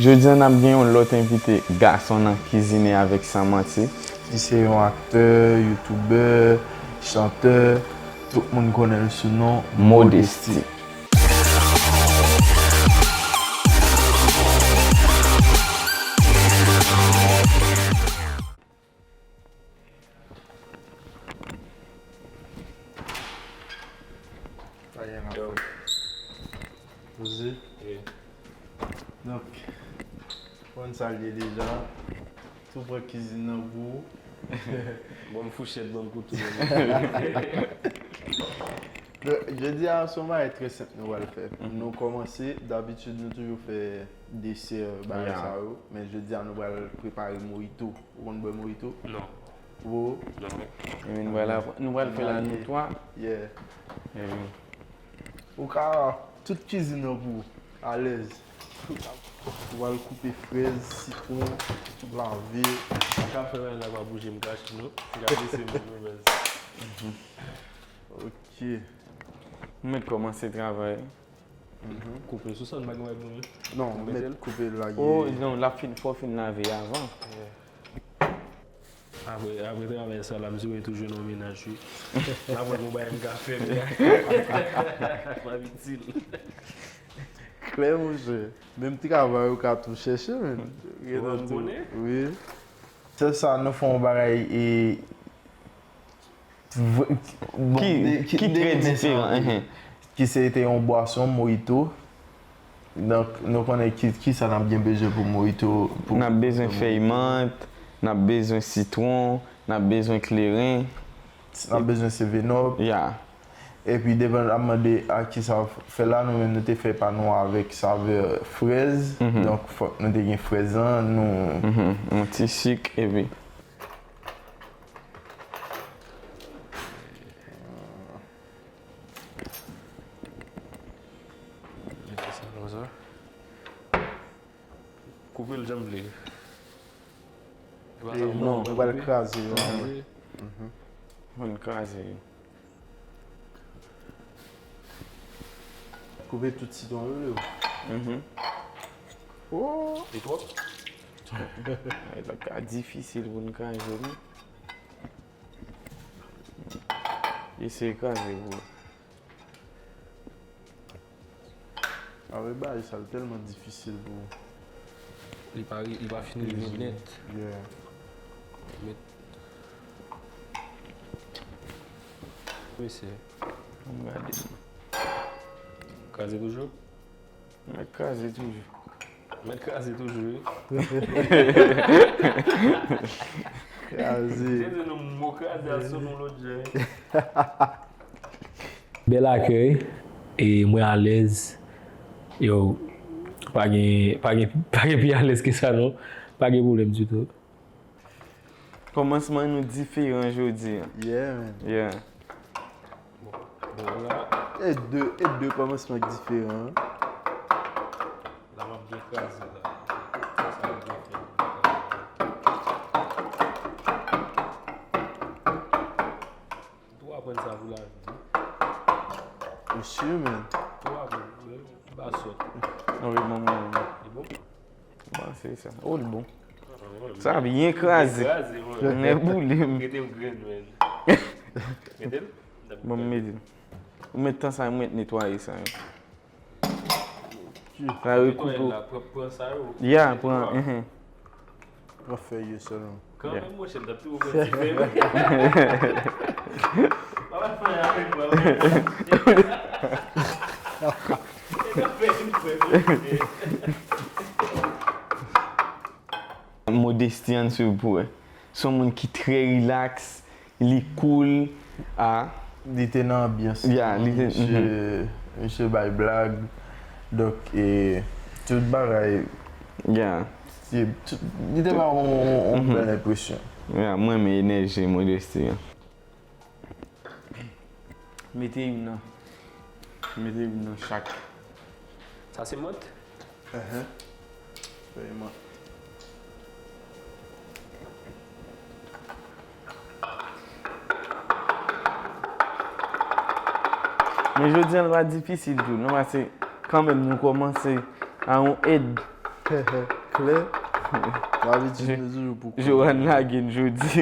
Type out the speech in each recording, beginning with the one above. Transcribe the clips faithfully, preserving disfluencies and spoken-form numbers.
Jodi a n ap gen yon lòt envite, gason nan kizine avèk San Manti. Li se yon aktè, youtubè, chantè, tout moun konnen l sou non Modesty. Sa gen la. Yo. Poze. Yeah. Donk, konn sa l ye deja. Tou pran kizin nan pou ou. Ban m fouchèt, ban m kouto. Donk, jodi a, se yon bagay trè senp nou pral fè. Mhm. Nou kòmanse, dabitid, nou toujou fè desè, bagay Yeah. sa yo. Men jodi a, nou pral prepare mojito. Ou konn bwè mojito? Non. Ou? Non. Ebyen, nou pral aprann, nou pral fè l a nou twa. Yeah. Ebyen. Ou ka tout kizin nan pou ou, alèz. Ou pral koupe frèz, sitwon, lave. M ka fè bagay la pa bouje, m ka chou, m ka blese moun yo, bèz. Ok. Nou mèt kòmanse travay. Mhm. Koupe sou sa, n pa gen bagay pou nou. Non, ou mèt koupe l la. Oh, non, l ap fin, fò w fin lave avan. Yeah. Apre, apre travay sa la, m sipoze tou jwenn yon mennaj, wi. N ap wè yon bagay m ka fè, m ka, m ap itil. Klè, monchè. Menm travay ou ka tou chèche, men. Ou konnen? Wi. Sèl sa, nou fè yon bagay, e, Vre, bon, ki, de, ki, ki de trè diferan, enhen. Ki se te yon bwason, mojito. Donk, nou konnen ki, ki sa n ap gen bezwen pou mojito, pou, n ap bezwen pou fèy mojito. Mant, n ap bezwen sitwon, n ap bezwen kleren. N ap bezwen seven up. Ya. Epi, devan n ap mande a ki sa w fè la, nou menm nou te fè pa nou avèk savè frèz. Mhm. Donk, fòk nou te gen frèz lan, nou. Mhm. Yon ti sik, epi. Mete sa konsa. Koupe l jan m vle. E pa sa, non, ou pral kraze yo. Kraze. Mhm. Ou pral kraze yo. Koupe tout sitwon yo, yo. Mhm. Oh! Li twòp? Ay, sa ka difisil pou n kraze li. Eseye kraze pou. Avè bagay sa, l tèlman difisil pou. Li pa, li pa fin rive nèt. Yeah. Met. Mesye. Ann gade. Kraze toujou? Mèt kraze toujou. Mèt kraze toujou, wi. Kraze. Se di nou mo kraze a sou nou lòt jan, wi. Bèl akèy, e mwen alèz. Yo, pa gen, pa gen, pa gen pi alèz ke sa, non. Pa gen pwoblèm ditou. Kòmansman nou diferan jodi a. Yeah, man. Yeah. Bon, bon, la. E de, e de kòmansman k diferan, hein. La, m ap byen kraze, la. Sa, sa m ap byen fè. Tou aprann sa pou lavi, wi. Mesye, man. Tou aprann, wi. Ba sòt. Wi, bon, bon, bon. Li bon? Bon, se sa. Oh, li bon. Ah, wi. Sa byen kraze. Byen kraze, wi. Nèboule m. Rete m grenn, man. Mete l. Bon, m mete l. Ou met tan sa, mwen netwaye sa, wi. Sa yo koupe. Netwaye la, pran, pran sa yo. Ya, pran, mhm. Pran fèy yo sèlman. Kanmenm, monchè, m t ap toujou pran ti fèy, wi. Papa fè avèk mwen, wi. E nan fèy m kwè, monchè. Modesty, ann swiv pou wè. Se yon moun ki trè rilaks, li cool, a. Li te nan anbyans. Ya, li te, misye, mhm. Misye bay blag. Donk, e, tout bagay. Ya. Se tout, li te ba yon, yon, yon, mhm, bèl enpresyon. Ya, mwen renmen enèji Modesty an. Mete youn nan. Mete youn nan chak. Sa se mant? Enhen. Fèy mant. Men jodi a, l pa difisil tou, non, paske kanmenm nou kòmanse a yon èd. Klè. Dabitid, nou toujou pou kò. Johan lage n jodi.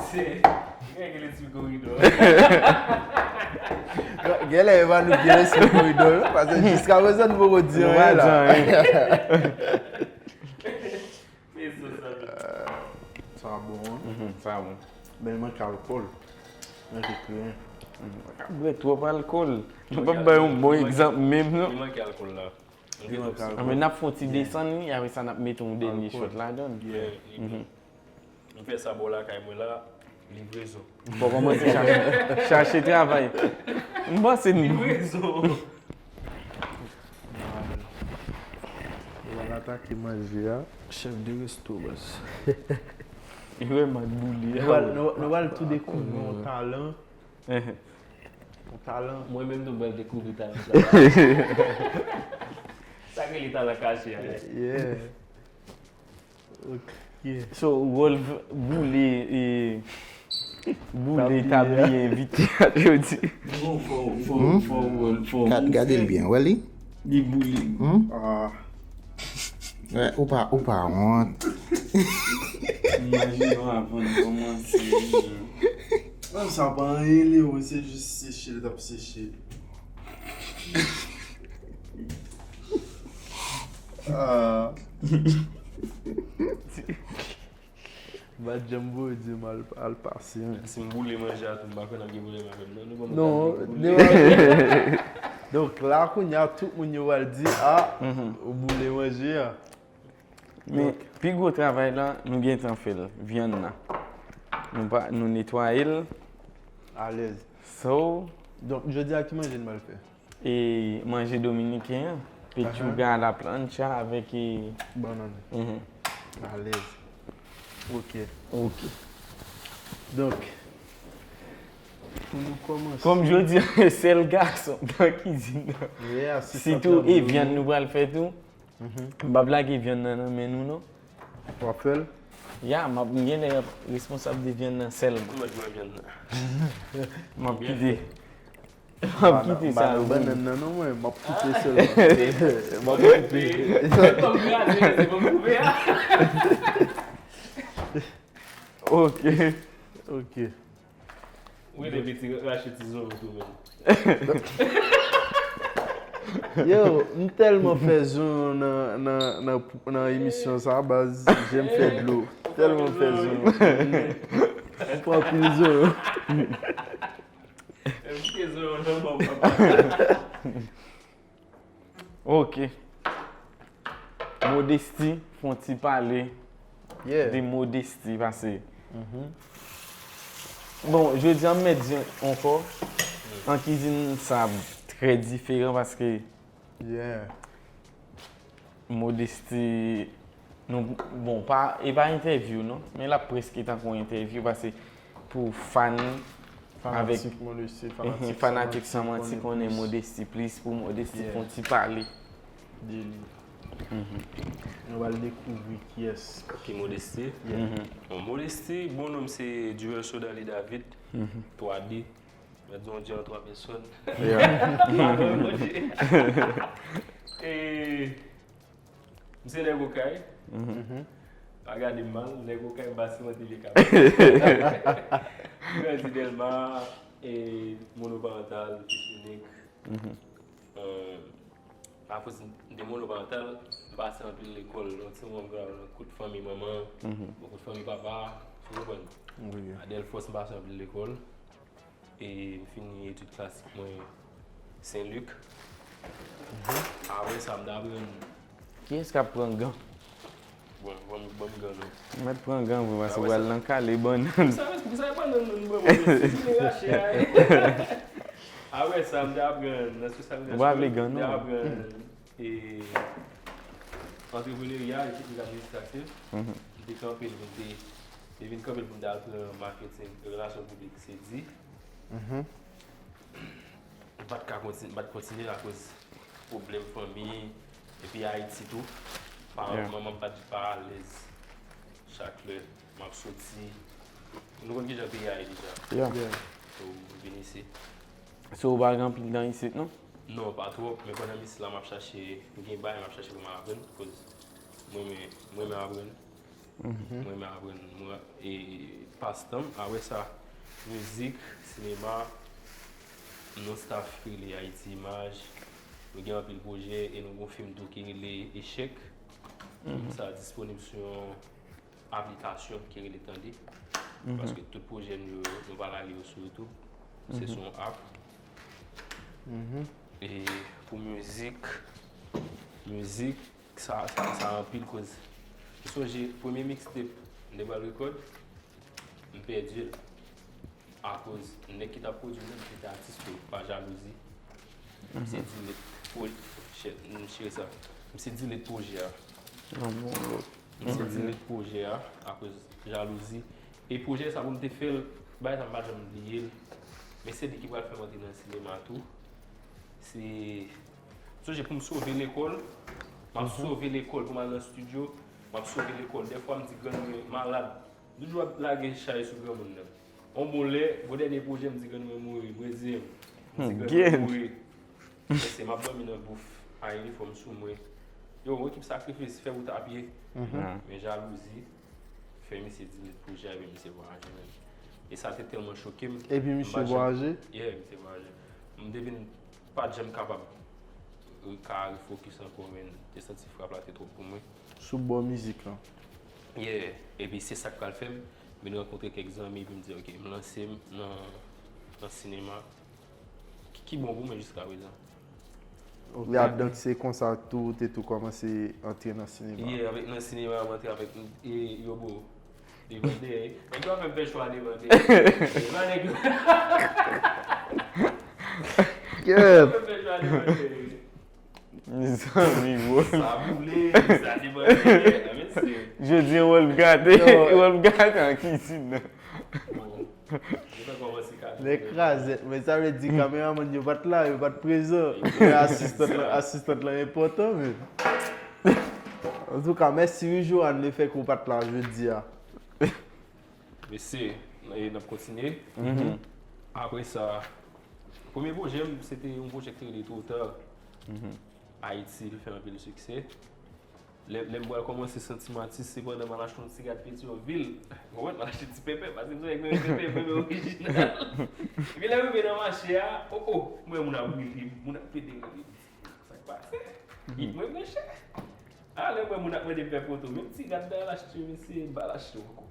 Se, gen lespri koridò. Genlè e pa nou ki gen lespri koridò, non, paske jiskaprezan nou poko di anyen la. Sa bon, wi. Sa bon. Men li manke alkòl. Manke kleren. Pa ka bwè twòp alkòl. Nou p ap bay yon bon egzanp menm, non. Li manke alkòl la. Li manke alkòl. Men n ap fè yon ti desann li, apre sa n ap mete yon dènye shot ladan l. M fè sa bò lakay mwen la, livrezon. Fò kòmanse chache, chache travay. M panse n. Livrezon. Ou al atake manje a. Chèf de resto, baz. Li vrèman boule. Nou pral, nou, nou pral tou dekouvri yon talan. Yon talan. Mwen menm tou, m pral dekouvri talan sa. Sa k rele talan kache a. Yeah. Ok. So, Rolf boule, e, boule tabliye envite a jodi. Fò, fò, fò, fò, fò, fò. Gad, gade l byen, wè li? Li boule. Hmm? Ah. Wè, ou pa, ou pa wont. Imajine w avan n kòmanse. Non, sa pa anyen, li, wi, se jis seche, l t ap seche. Ah. Bat janm voye di m al, al pase, men. Si m boule manje a tou, m pa kwè n ap gen pwoblèm avè m, non. Nou ban m. Non, non. Donk, la, kounye a, tout moun yo pral di, ah, ou boule manje a. Men, pi gwo travay la, nou gentan fè l, vyann nan. Nou pa, nou netwaye l. Alèz. So. Donk, jodi a, ki manje n pral fè? E manje dominiken an, pechuga a la plancha avèk, e, bannann. Alèz. Ok. Ok. Donk, pou nou kòmanse. Kòm jodi a, sèl gason nan kizin nan. Yeah, se sa. Sitou, e vyann nou pral fè tou. M p ap lage vyann nan nan men nou, non. W ap fè l? Ya, m ap, m genlè responsab de vyann nan sèlman. Mwen, mwen vyann nan. M ap kite. M ap kite sa. M ba nou bannann nan, non, mwen. M ap koupe sèlman. M ap koupe. Se pa m kraze, se pa m koupe a. Ok. Ok. Ou rele piti rache ti zonyon tou menm. Yo, m tèlman fè zonyon nan, nan, nan, nan emisyon sa, baz, je m fè dlo. Tèlman fè zonyon. M pran anpil zonyon. M kite zonyon nan men w, papa. Ok. Modesti, fè yon ti pale de modesti, pase. Bon, jodi a m mèt di ankò, an kizin sa trè diferan paske modesti, nou, bon, pa, e pa entèvyou, non, men l ap prèske tankou yon entèvyou paske pou fan avèk fanatik Modesti, fanatik San Manti konnen Modesti plis pou Modesti fè yon ti pale de li. Nou pral dekouvri kiyès ki Modesti. Bon, Modesti, bon non m se Duel Sodali David, twa D. Mwen di yon di an twa pèsòn. E, M se nèg Okay. Pa gade m mal, nèg Okay, m pa sèlman te vye kap. M grandi Dèlma, e, monoparantal, fis inik. Euh, akoz m te monoparantal, m pase anpil lekòl. Yon timoun m grandi nan kout fanmi manman, bon, kout fanmi papa, ou konprann? Wi. A Dèlfòs, m pase anpil lekòl. E m fini etid klasik mwen Sen Lik. Apre sa, m t aprann. Kiyès k ap pran gan? Bon, ban m, ban m gan non. Mèt pran gan vre, paske w pral nan kale bannann. Sa, sa bannann nan ban mwen, si m rache a. Apre sa, m t aprann nan sosyal medya, m t aprann, e, antreprenerya e teknik administratif. M te kanpe l, m te, Li vin kanpe l pou m t al pran maketing, relasyon piblik, se di. M pa t ka kontinye, m pa t kontinye akoz pwoblèm fanmi, epi Ayiti tou. Paran, manman m pa t, pa alèz. Chak lè m ap soti, nou konn kijan peyi a ye deja. So, m vin isi. So, ou pa gen anpil dan isit, non? Non, pa twòp, men pandan m isi la, m ap chache, m gen bagay m ap chache pou m aprann, koz mwen renmen, mwen renmen aprann. Mwen renmen aprann. Mwen, e, pastan m, apre sa, mizik, sinema, nou staff ki rele Haïti Image, nou gen anpil pwojè e nou gen yon fim tou ki rele Echèk. Fim sa a disponib sou yon aplikasyon ki rele Tande. Paske tout pwojè nou yo, nou pa lage yo sou YouTube. Se sou yon app. E pou mizik, mizik, sa, sa, sa anpil koz. M sonje premye mixtape m te pral rekòd, m pèdi l. Akoz nèg ki t ap pwodui l, li te atis tou, pa jalouzi. M se delete pwojè, shit, m chire sa. M se delete pwojè a. M se delete pwojè a akoz jalouzi. E pwojè sa pou m te fè l, bagay sa m pa janm bliye l. Men se li ki pral fè m antre nan sinema tou. Se, sonje pou m sove lekòl, m ap sove lekòl pou m al nan estidyo, m ap sove lekòl. Dèfwa m di grann mwen malad. M toujou ap lage chay sou granmoun nan. On bon lè, bon dènye pwojè m di grann mwen mouri, m reziyen m. M di grann mwen mouri. Mesye, m ap dòmi nan bouf, a inifòm sou mwen. Yo, yon ekip sakrifis, fè wout a pye. Men jalouzi fè misye delete pwojè a, epi misye vwayaje menm. E sa te tèlman choke m. Epi misye vwayaje? Yeah, misye vwayaje. M te vin pa t janm kapab re-, ka refocus ankò, men te santi frap la te twòp pou mwen. Sou bò mizik lan. Yeah, epi se sa k pral fè m vin rankontre kèk zanmi, epi m di, "Ok, m lanse m nan, nan sinema." Ki, ki bon pou mwen jiskaprezan. Ok. Ladan se konsa tou, ou te tou kòmanse antre nan sinema? Yeah, avèk nan sinema, m antre avèk, e, Yobo. Devan dèyè. Nèg yo ap fè m fè chwa devan dèyè. Devan nèg yo. Nèg yo ap fè m fè chwa devan dèyè. Mezanmi, bro. Sa boule, sa devan dèyè. Mesye. Jodi a, wòl gate, wòl gate an kizin nan. Bon. Yo fè kòmanse ka. Nèg krazèt, men sa vle di kameramann yo pa t la, yo pa t prezan. Men asistan lan, asistan lan enpòtan, men. Antouka, mèsi wi, Johan, lefètke w pa t la jodi a. Mesye, e n ap kontinye. Apre sa, premye pwojè m, se te yon pwojè ki te rele Twò Ta. Ayiti, li fè anpil siksè. Lè, lè m pral kòmanse santi m atis, se pandan m al achte yon ti gad Petyonvil. Ou konprann? M al achte ti pèpè, paske m se nèg renmen pèpè, pèpè orijinal. Epi lè m rive nan mache a, o, o, m wè moun ap rile, moun ap pede rile. Sa k pase? Hit mwen monchè. A, lè m wè moun ap mande m fè foto, menm ti gad la, l achte, mesye, m pa al achte ankò.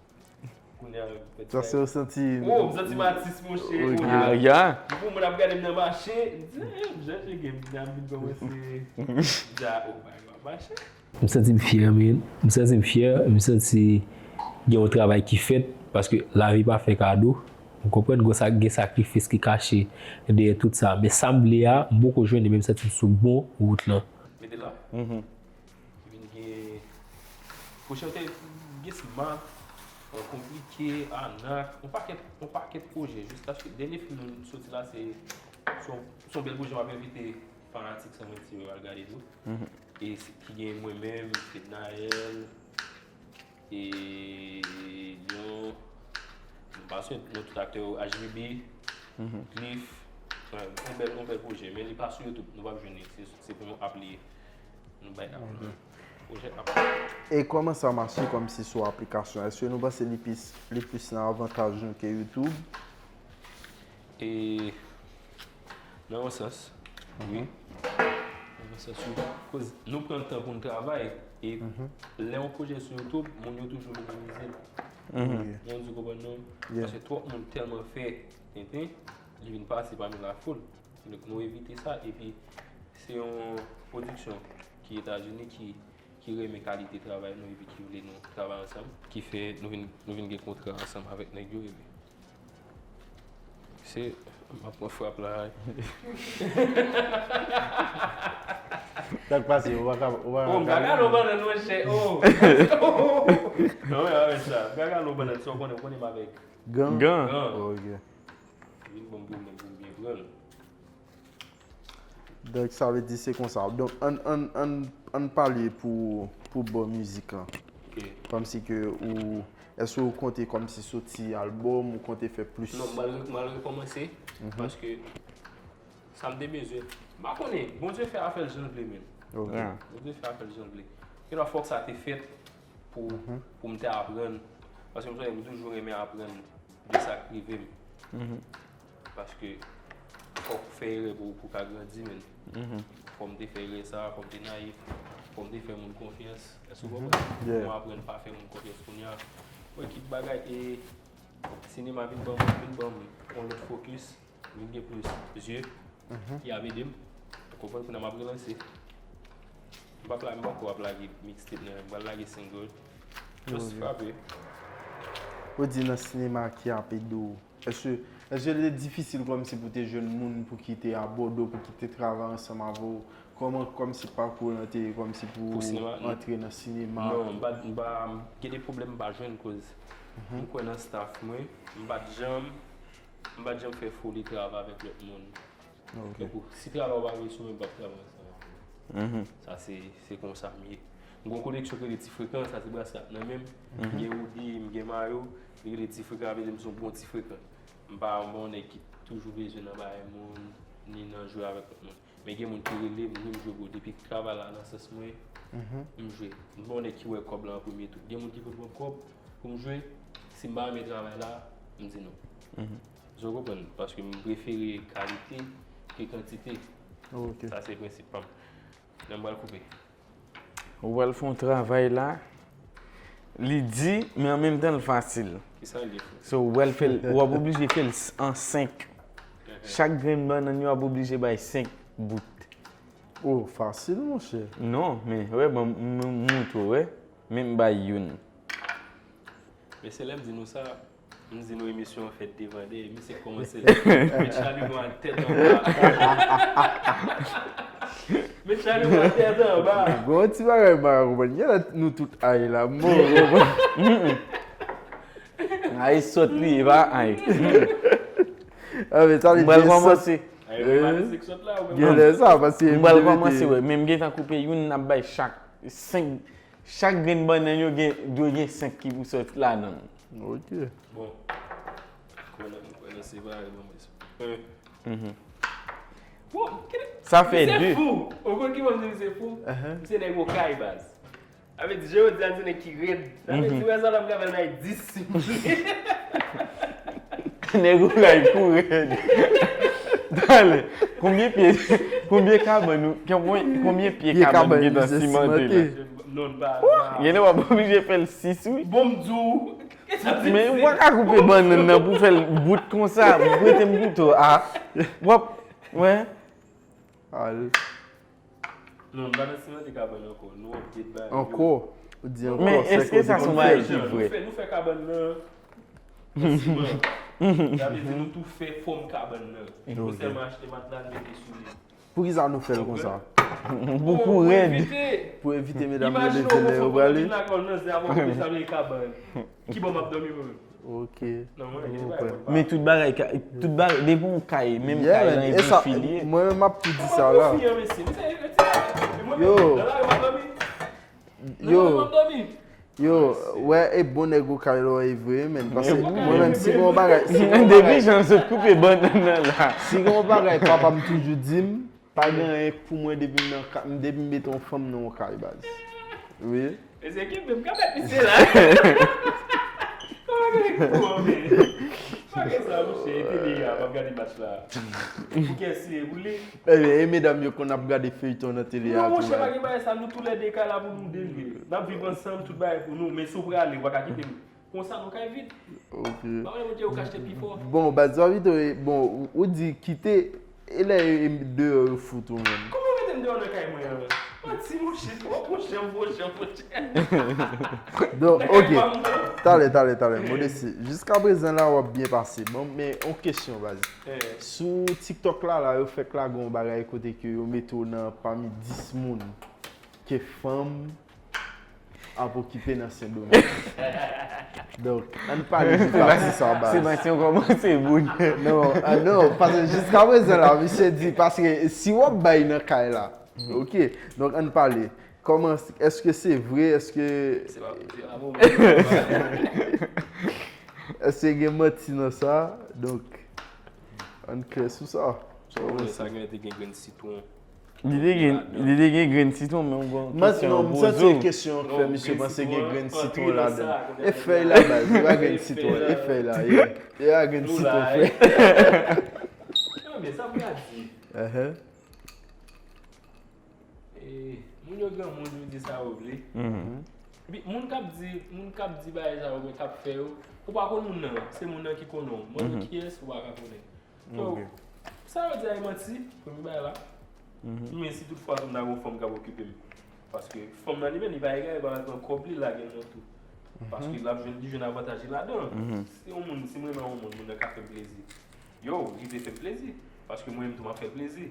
Kounye a, sa se w santi. Oh, m santi m atis, monchè. Ok. Ah, yeah. Pou moun ap gade m nan mache, m di, "Eh, m chèche gen, m ap vin kòmanse." M di, "Ah, oh, bagay yo ap mache." M santi m fyè, men. M santi m fyè, m santi gen yon travay ki fèt, paske lavi pa fè kado. Ou konprann, gen sa, gen sakrifis ki kache dèyè tout sa. Men sa m vle a, m poko jwenn li, men m santi m sou bon wout lan. Mete la. Ki vin gen, pwojè te gen smak, konplike, anak, yon pakèt, yon pakèt pwojè, jiskaske dènye fim nou soti la, se, se yon, se yon bèl pwojè, m ap envite fanatik San Mwen Ti yo al gade tou. E se, ki gen mwen menm, Fednaelle, e Lyon, m pa sonje non tout aktè yo, H B B, Cliff, yon bèl, yon bèl pwojè, men li pa sou YouTube, nou p ap jwenn li, se, se pou yon app li ye. Nou bay app lan. Pwojè app. E kòman sa mache kòmsi sou aplikasyon? Èske nou panse li plis, li plis nan avantaj nou ke YouTube? E nan yon sans, wi. Nan yon sans, wi. Koz nou pran tan pou n travay, e lè yon pwojè sou YouTube, moun yo toujou minimize l. Moun di konprann nou, paske twòp moun tèlman fè tenten, li vin pase pami lafoul. Donk, nou evite sa, epi se yon pwodiksyon ki Etazini ki, ki renmen kalite travay nou epi ki vle nou travay ansanm, ki fè nou vin, nou vin gen kontra ansanm avèk nèg yo, epi se, m ap pran frap la. Sa k pase, ou pa ka, ou pa ka. Oh, m ka gade yon bannann, monchè, oh. Non, men avèk sa, m ka gade yon bannann, sa w konnen, ou konnen m avèk. Gan? Gan. Gan. Oh, ok. Vin ban m pwoblèm pou m byen pran l. Donk, sa vle di se konsa. Donk, ann, ann, ann, ann pale pou, pou bò mizik lan. Ok. Kòmsi ke ou, èske ou konte kòmsi soti albòm, ou konte fè plis? Non, m pral, m pral rekòmanse, paske sa m te bezwen. M pa konnen, Bondye fè afè l jan l vle, men. Ok. Bondye fè afè l jan l vle. Gen lè fòk sa te fèt pou, pou m te aprann. Paske m sonje m toujou renmen aprann de sa k rive m. Paske fòk ou fè erè pou, pou w ka grandi, men. Fò m te fè erè sa, fò m te nayif, fò m te fè moun konfyans. Èske w konprann? Mwen aprann pa fè moun konfyans kounye a. Mwen kit bagay, e sinema vin ban m, vin ban m yon lòt fokis. Vin gen plis zye ki ap ede m. Ou konprann, kounye a m ap relanse. M p ap la, m poko ap lage mixtape, nan, m pral lage single. Just frape. Ou di nan sinema ki ap ede w. Èske, èske li te difisil kòmsi pou te jwenn moun pou ki te abòde w, pou ki te travay ansanm avè w? Kòman, kòmsi pakou w lan te ye, kòmsi pou antre nan sinema? Non, m pa, m pa, gen de pwoblèm m pa jwenn koz m kwè nan staff mwen, m pa t janm, m pa t janm fè foli travay avèk lòt moun. Ok. Tankou, si travay ou pa vle sou mwen, m p ap travay ansanm avè w. Sa se, se konsa m ye. M gen yon koleksyon ki rele Ti Frekan, sa se bras k ap nan men m. M gen hoodie, m gen mayo, li rele Ti Frekan, sa vle di m se yon bon ti frekan. M pa, m pa yon nèg ki toujou bezwen nan bagay moun, ni nan jwe avèk lòt moun. Men gen moun ki rele m, wi, m jwe pou yo. Depi travay la nan sans mwen, m jwe. M pa yon nèg ki wè kòb la an premye tou. Gen moun ki konn ban m kòb pou m jwe, si m pa renmen travay la, m di non. Sa w konprann? Paske m prefere kalite ke kantite. Ok. Sa se prensip pa m. Nan m pral koupe. Ou pral fè yon travay la, li di, men an menm tan l fasil. Kisa l ye? So, ou pral fè l, w ap oblije fè l s-, an senk. Chak grenn bannann yo ap oblije bay senk bout. Oh, fasil, monchè. Non, men, wè, ban m, m, m montre w, wè. Men m bay youn. Men se lè m di nou sa, m di nou emisyon an fèt devan dèyè, misye kòmanse met Charlemagne a tèt anba. Met Charlemagne a tèt anba. Gon ti bagay m pa ka konprann. Genlè nou tout ay la. M pa konprann. Ay sòt li ye, pa ay. Ah, men sa vle di sòt. M pral kòmanse. Ay, men pa de sèk sòt la, ou menm. Genlè sa, paske m pral kòmanse, wè. Men m gentan koupe youn, n ap bay chak senk. Chak grenn bannann yo gen, dwe gen senk ki pou sòti ladan l. Ok. Bon. Kwè nan, kwè nan se vre, bon, men. Bon, sa fè de. Misye fou. Ou konn ki moun di misye fou? Misye nèg Okay, baz. Sa vle di, jodi a, se nèg ki rèd. Sa vle di, wè, sa la, m ka fè l bay dis, si m vle. Nèg Okay kou rèd. Talè, konbyen pye, konbyen kabann ou, konbyen, konbyen pye kabann gentan simante la? Non, ba, ba. Genlè w ap oblije fè l sis, wi. Bon, m di w. Men w pa ka koupe bannann nan pou fè l bout konsa. Prete m kouto a. W ap, wè. Al. Non, n pa nan simante kabann ankò. Nou ap get bagay yo. Ankò? Ou di ankò, men èske sa se yon bagay ki vre? Nou fè, nou fè kabann nan, nan siman. Sa vle di nou tou fè fòm kabann nan. Nou sèlman achte matla, n mete sou li. Poukisa nou fè l konsa? Pou kou rèd. Pou evite medam yo leve lè yo prale. Imajine w gon fanm nan lakay w nan zen avan w koupe sa vle kabann. Kibò m ap dòmi mwen menm? Ok. Non, mwen, gen de bagay mwen pa. Men tout bagay, ka- tout bagay, depi yon kay, menm kay lan epi filye. Mwen menm m ap tou di sa la. Yo. Yo. Yo, wè, e bon nèg Okay lè w ye vre, men. Paske mwen menm, si gon bagay, si gon bagay. Depi jan sot koupe bannann nan la. Si gon bagay papa m toujou di m, pa gen anyen k pou mwen depi m nan ka-, depi m mete yon fanm nan yon kay, baz. Wi. Mesye, kenbe m, ka bat misye la. Kòman gen pou anmen? Pa gen sa, monchè, e tele a, m ap gade match la. Pou kè si e boule. Ebyen, e medam yo konn ap gade feyton nan tele a tou, baz. Non, monchè, pa gen bagay sa, nou toulède kay la pou nou de lwe. N ap viv ansanm, tout bagay pou nou, men si w prale, w pa ka kite m. Konsa nou kay vid. Ok. Pa wè monte yo ka achte pi fò. Bon, baz, sa vit, bon, ou, ou di kite, e lè e deyò yo fout ou menm? Kòman ou mete m deyò nan kay mwen an? Manti, monchè, twòp, monchè, monchè, monchè. Donk, ok. Talè, talè, talè. Modesti, jiska prezan la, w ap byen pase. Bon, men yon kesyon, baz. Sou TikTok la, la, yo fèk lage yon bagay kote ke yo mete w nan pami dis moun ke fanm ap okipe nan Sendomeng. Donk, ann pale de pati sa, baz. Sebastien kòmanse boule. Non, ah, non, paske jiska prezan la, misye di, paske si w ap bay nan kay la, ok, donk ann pale. Kòman, èske se vre? Èske, èske gen manti nan sa? Donk, ann klè sou sa. Sa gen, te gen grenn sitwon. Li te gen, li te gen grenn sitwon, men yon kesyon non, m santi poze w. Kesyon fè misye panse gen grenn sitwon ladan. E fèy la, baz, e pa grenn sitwon, e fèy la, yeah. E pa grenn sitwon, frè. Ebyen, sa pou y a di. Eh, moun yo granmoun, yo di sa yo vle. Epi, moun k ap di, moun k ap di bagay sa yo, men k ap fè yo, ou pa konn moun nan, se moun nan ki konnen w. Mwen, kiyès, ou pa ka konnen. So, sa yo di a e manti, premye bagay la. Men si tout fwa tou m ta gen yon fanm k ap okipe m. Paske fanm nan li menm, li pa egare, li pa pral pran kòb li lage nan tou. Paske l ap jwenn, li jwenn avantaj li ladan. Si yon moun, si m renmen yon moun, moun nan ka fè m plezi. Yo, rive fè m plezi. Paske mwen menm tou m ap fè l plezi.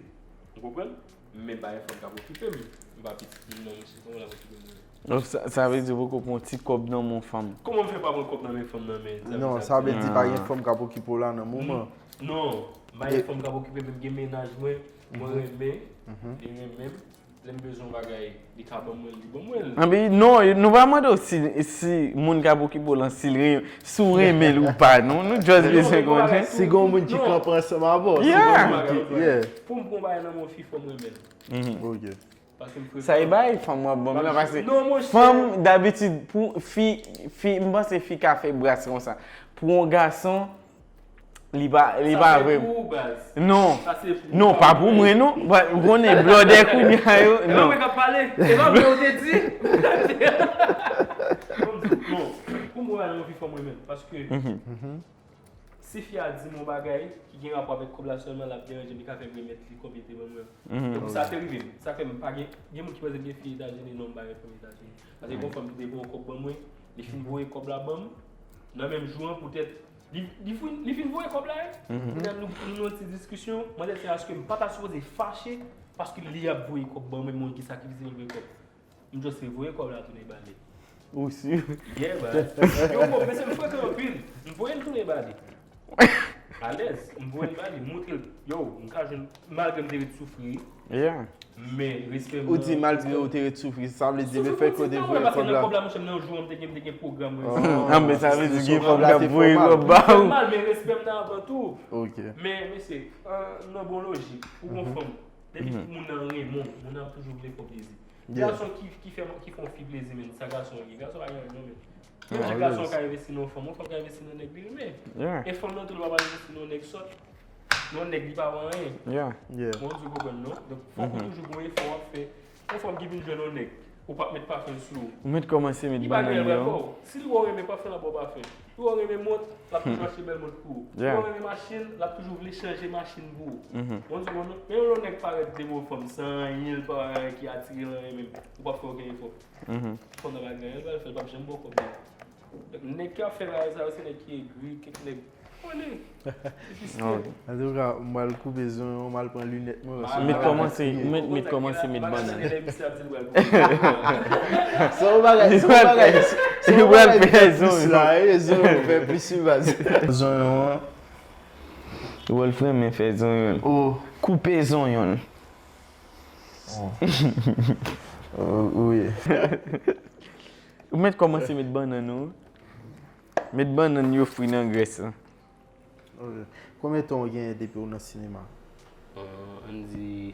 Ou konprann? Men pa gen fanm k ap okipe m. M pa pitit moun nan, mesye, kòman l ap okipe m? Donk, sa, sa vle di ou poko pran ti kòb nan men yon fanm? Kòman m fè pa pran kòb nan men fanm nan, men? Non, sa vle di pa gen fanm k ap okipe w la nan moman. Non, pa gen fanm k ap okipe m, m gen mennaj mwen, mwen renmen, li renmen m. Lè m bezwen yon bagay, li ka ban mwen l, li ban mwen l. Anben, non, nou pa mande w si, si moun k ap okipe w lan, si l ren-, si w renmen l ou pa, non. Nou just bezwen konnen. Si gen yon moun ki kanpe ansanm avè w, si gen yon moun ki, yeah. Pou m pran yon bagay nan men yon fi, fò m renmen l. Ok. Sa e bay fanm w ap ban m nan, paske fanm, dabitid, pou fi, fi, m panse fi ka fè bras konsa. Pou yon gason, li pa, li pa vre. Non. Non, pa pou mwen, non. Ou konnen, blòdè kounye a yo, non. Pou mwen, yon fi fò mwen menm, paske Si fi a di m yon bagay ki gen rapò avèk kòb la sèlman, l ap deranje m, li ka fè m remèt li kòb li te ban mwen an. E pou sa te rive m. Sa fè m pa gen, gen moun ki panse m gen fi Etazini, non, m pa gen fanm Etazini. Paske gon fanm ki te voye kòb ban mwen, li fin voye kòb la ban m, nan menm jou an, poutèt, li, li fin, li fin voye kòb la, wi. Poutèt nou, nou nan yon ti diskisyon, mwen te di aske m pa ta sipoze fache, paske li ap voye kòb ban mwen, moun ki sakrifye l voye kòb. M just voye kòb la tounen ba li. Ou si? Yeah, baz. Yo, bon, mesye, m frekan anpil. M voye l tounen ba li. Alèz, m voye l ba li, montre l. Yo, m ka jwenn, malgre m te ret soufri. Yeah. Men, respè m. Ou di malgre ou te ret soufri, sa vle di lefètke ou te voye kòb la. Paske nan kòb la, monchè, m nan jou an, m te gen, m te gen pwogram, mwen. Ah, men sa vle di gen fanm k ap voye kòb ba ou. Fè m mal, men respè m nan avan tou. Ok. Men, mesye, nan bon lojik, ou gon fanm, depi moun nan renmen w, moun nan ap toujou vle fè w plezi. Gason ki, ki fè, ki fè yon fi plezi, men, sa gason ye. Gason pa gen anyen, non, men. Menm jan gason ka envesti nan yon fanm, yon fanm ka envesti nan nèg li renmen. E fanm nan tou, li pa pral envesti nan yon nèg sòt, nan yon nèg li pa wè anyen. Mwen di w konprann, non? Donk, fòk ou toujou gon efò w ap fè. Yon fanm ki vin jwenn yon nèg, ou p ap met pafen sou ou. Ou met kòmanse met bannann yo. Si li wè w renmen pafen, l ap ba w pafen. Ou renmen mont, l ap toujou achte bèl mont pou ou. Ou renmen machin, l ap toujou vle chanje machin pou ou. Bon, di bon, men yon nèg parèt devan yon fanm san anyen, l pa gen anyen ki atire l, anyen menm. Ou p ap fè okenn efò. Fanm nan pa gen anyen, l pral fè, l p ap janm ba w kòb la. Donk, nèg ki ap fè bagay sa yo, se nèg ki egri, kèk nèg. Konnen. Antouka, m pral koupe zonyon, m al pran linèt mwen. Ou met kòmanse, ou met, met kòmanse met bannann. Se yon bagay, se yon bagay, se yon bagay ki fè plis la, wi, zonyon fè plis wi, baz. Zonyon an. Rolf renmen fè zonyon. Koupe zonyon. Wi. Ou met kòmanse met bannann ou. Met bannann yo fri nan grès la. Ok. Konbyen tan w genyen depi w nan sinema? Euh, ann di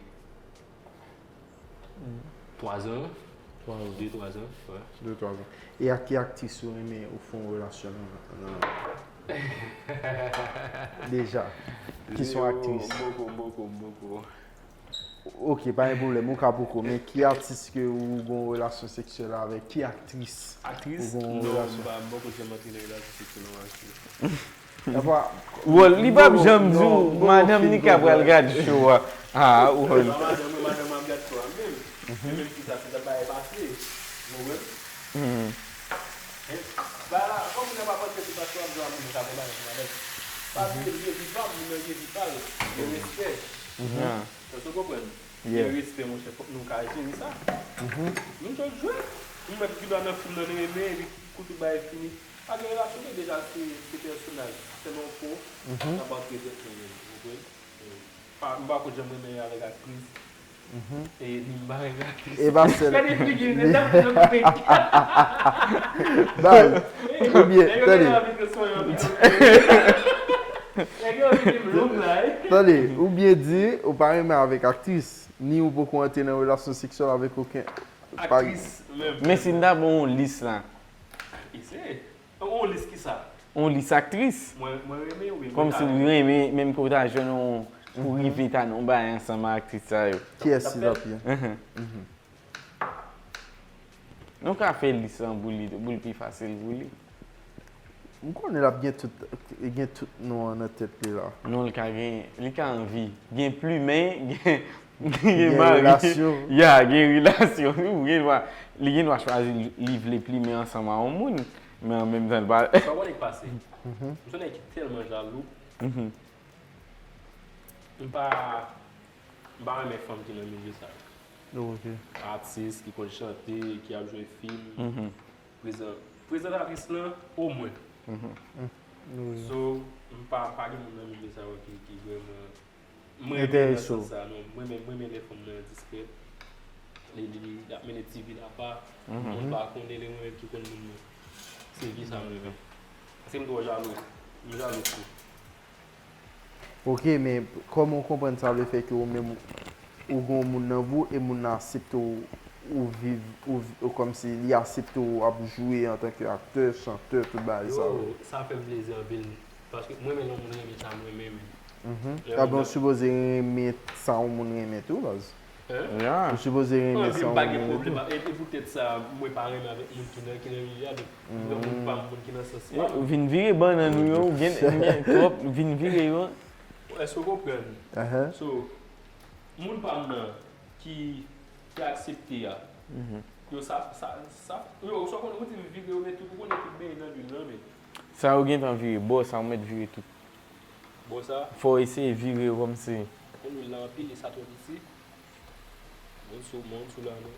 twa zan. Twa zan. De, twa zan, wi. De, twa zan. E ak ki aktris ou renmen ou fè yon relasyon nan, nan, deja? Ki se yon aktris? M poko, m poko, m poko. Ok, pa gen pwoblèm, ou ka poko, men ki atis ke ou gon relasyon seksyèl avèk? Ki aktris ou gon relasyon? Aktris? Non, m pa, m poko janm antre nan relasyon seksyèl avèk aktris. Wòl, li p ap janm di w, madanm li ka pral gad show a. Ah, Wòl. Se pa madanm mwen, madanm mwen ap gad show a menm. Men menm ki sa, se sa bagay pase. Ou konprann? Men, ba la, kòm moun nan pa panse se paske w ap jwe ak moun sa konprann ansanm avèk. Pa bliye, li ye vivan, moun nan ye vivan, li ye respè. Èske w konprann? Li ye respè, monchè, fòk nou ka jere sa. Nou jwe, jwe. Nou mèt gen dwa nan fim nan, nou renmen, epi kou tout bagay fini. Pa gen relasyon, men deja se, se pèsonaj. Sèlman pou n ap prezante nou menm, ou konprann? E, pa, m pa konn jan m renmen avèk aktris. E, ni m pa renmen aktris. E pa sèl. Gade figi m, se sa m fè. Bay, oubyen, tande. Nèg yo anvi vin long la, wi. Tande, oubyen di, ou pa renmen avèk aktris, ni ou poko antre nan relasyon seksyèl avèk okenn. Aktris menm. Men si n ta ba w yon lis la. Ese. Yon lis ki sa? Yon lis aktris. Mwen, mwen renmen, wi, mwen ta renmen. Kòmsi ou renmen, menm ke w ta jwenn yon, pou rive ta nan yon bagay ansanm ak aktris sa yo. Kiyès ki t ap ye? Nou ka fè lis lan pou li, pou l pi fasil pou li. M konnen l ap gen tout, gen tout non an nan tèt li la. Non, li ka gen, li ka anvi. Gen plimen, gen, gen mari. Gen relasyon. Ya, gen relasyon. Wi, gen dwa, li gen dwa chwazi li, li vle plimen ansanm a yon moun. Men an menm tan, li pa. Sa w konnen k pase? M se yon nèg ki tèlman jalou. M pa, m pa renmen fanm ki nan milye sa yo. Ok. Atis ki konn chante, ki ap jwe fim. Prezan-, prezantatris lan, omwen. So, m pa, pa gen moun nan milye sa yo ki, ki vrèman, mwen renmen nan sans sa, non. Mwen menm, mwen renmen lè fanm nan diskrèt. Li, li, li ap mennen ti vi l apa. Moun pa konnen li mwen menm ki konn moun nan. Se vi sa m renmen. Paske m twò jalou. M jalou tou. Ok, men kòman w konprann sa vle fè ke ou menm ou gen yon moun nan vi w e moun nan aksepte w, ou viv, ou, ou kòmsi li aksepte w ap jwe antanke aktè, chantè, tout bagay sa yo? Yo, sa fè m plezi anpil. Paske mwen menm lè yon moun renmen sa mwen menm. Lè yon moun. Ebyen, ou sipoze renmen sa yon moun renmen tou, baz. Hein? Ou sipoze renmen sa yon moun renmen tou. Anpil pa gen pwoblèm. E, e poutèt sa, mwen pa renmen avèk moun ki nan, ki nan milye a, donk, mwen moun pa m, moun ki nan sans pa m. Vin vire bannann ou yo, ou gen, ou gen twòp, vin vire yo. Èske w konprann? So, moun pa m nan, ki, ki aksepte a, yo sa, sa, sa, yo, sa w konnen, ou di m vire, yo met tout, ou konnen tout benyen nan lwil lan, men. Sa yo gentan vire, bò sa, ou mèt vire tout. Bò sa? Fò w eseye vire yo kòmsi. Konn lwil la anpil, e sa twò piti. Mwen sou, mwen sou la, non.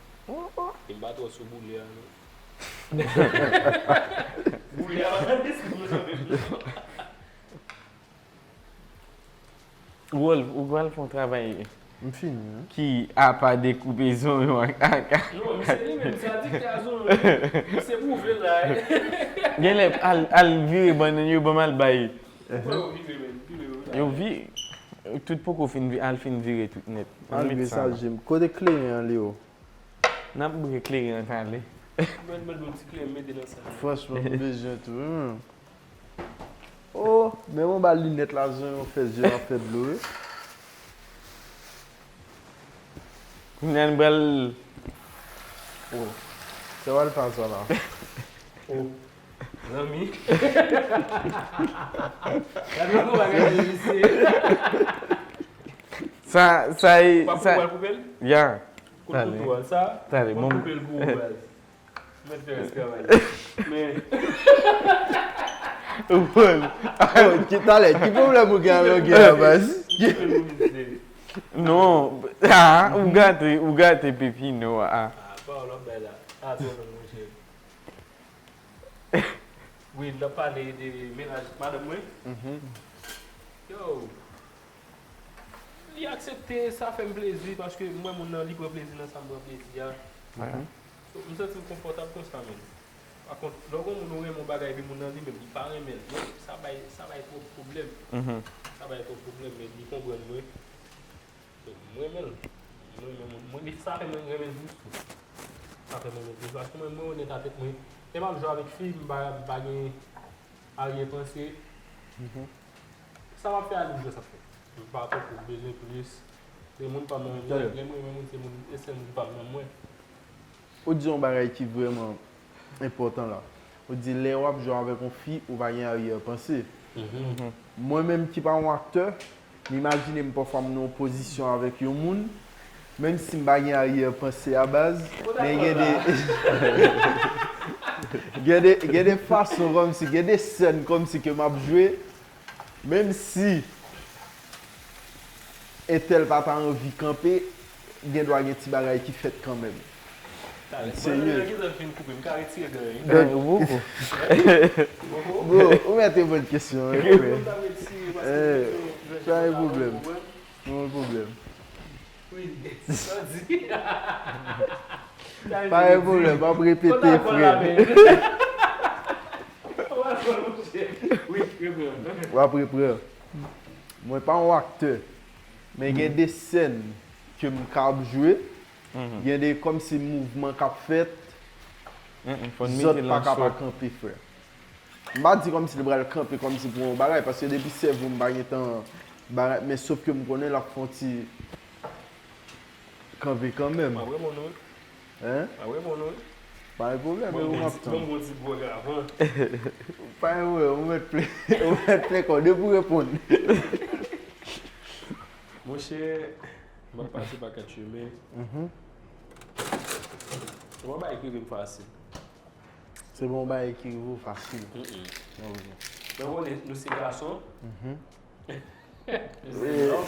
E m pa twò sou boulè a, non. Boulè a pa nan desann mwen nan menm, non. Wolf, ou pral fè yon travay. M fini, wi. Ki apa dekoupe zonyon ak, ak, ak. Non, misye li menm, se adiktè a zonyon. Misye pwouve l la, wi. Genlè, al, al vire bannann yo, ban m al bay. Yo vi-, tout poko fin vi-, al fin vire tout nèt. Al met sa. Kote kleren an, Leo? N ap bwè kleren an talè. Mwen, mwen, mwen, ti kleren, mete nan sa. Franchman, m bezwen tou, wi, menm. Oh, men mwen ba linèt la, zonyon fè zye m ap fè dlo, wi. Kounye a n pral. Oh. Sa w al fè sa la? Oh. Zanmi. Gade yon bagay de misye. Sa, sa e, sa. Ou pral koupe l? Ya. Kout kouto a, sa. Talè, mwen koupe l pou ou, baz. Mèt fè rès travay. Men. Bon. Oh, ki talè, ki pwoblèm ou gen avèk gen la, baz? Non, ah, ou gate, ou gate Pepino, ah. Ah, pa w lòt bay la. Ah, twò long, monchè. Wi, n ap pale de mennaj madanm mwen. Yo. Li aksepte, sa fè m plezi, paske m wè moun nan, li pran plezi nan sa m pran plezi a. So, m santi m konfòtab konsa, menm. Pa kont, lè w gen yon moun ou renmen yon bagay, epi moun nan li menm, li pa renmen l. Donk, sa bay, sa bay twòp pwoblèm. Sa bay twòp pwoblèm, men li konprann mwen. Donk, m renmen l. M renmen moun. Mwen, li, sa fè mwen renmen l plis tou. Sa fè mwen renmen l plis. Paske mwen, mwen onèt a tèt mwen. Lè m ap jwe avèk fi, m pa, m pa gen aryè panse. Sa m ap fè a, li m jwe sa fè. M pa tankou bezwen plis. Se moun pa m nan mwen. Lè m renmen moun, se moun, e sèl moun pa m nan mwen. Ou di yon bagay ki vrèman enpòtan la. Ou di lè w ap jwe avèk yon fi, ou pa gen aryè panse. Mwen menm ki pa yon aktè, m imajine m pafwa m nan yon pozisyon avèk yon moun, Menm si m pa gen aryè panse a baz, men gen de, gen de, gen de fason kòmsi, gen de sèn kòmsi ke m ap jwe, menm si entèl pa ta anvi kanpe, gen dwa gen ti bagay ki fèt kanmenm. Talè. Serye. Mwen menm, lè Gisèl fin koupe, m ka retire gran yo. Donk, ou poko. Bro, ou mèt reponn kesyon an, frè. Mwen ta retire paske Eh, sa e pwoblèm. Mwen pwoblèm. Wi, sa di. Pa gen pwoblèm, m ap repete, frè. Wi, reprann. W ap reprann. Mwen pa yon aktè, men gen de sèn ke m ka ap jwe, gen de kòmsi mouvman k ap fèt, zòt pa ka pa kanpe, frè. M pa di kòmsi li pral kanpe kòmsi pou yon bagay, paske depi sèvo m pa gentan bagay, men sof ke m konnen l ap fè yon ti kanpe kanmenm. M ap reponn ou. Hein? M ap reponn ou. Pa gen pwoblèm, e ou m ap tann. Ban m yon ti gwòg avan. Pa gen pwoblèm, ou mèt plen, ou mèt plen kò w depi w reponn. Monchè, m ap pase pa kat chimen. Mhm. Ou pa bay ki rive m fasil. Se bon bagay ki rive w fasil. Mm-mm. Ok. Mwen konnen nou se gason. Mhm. Nou se nonm.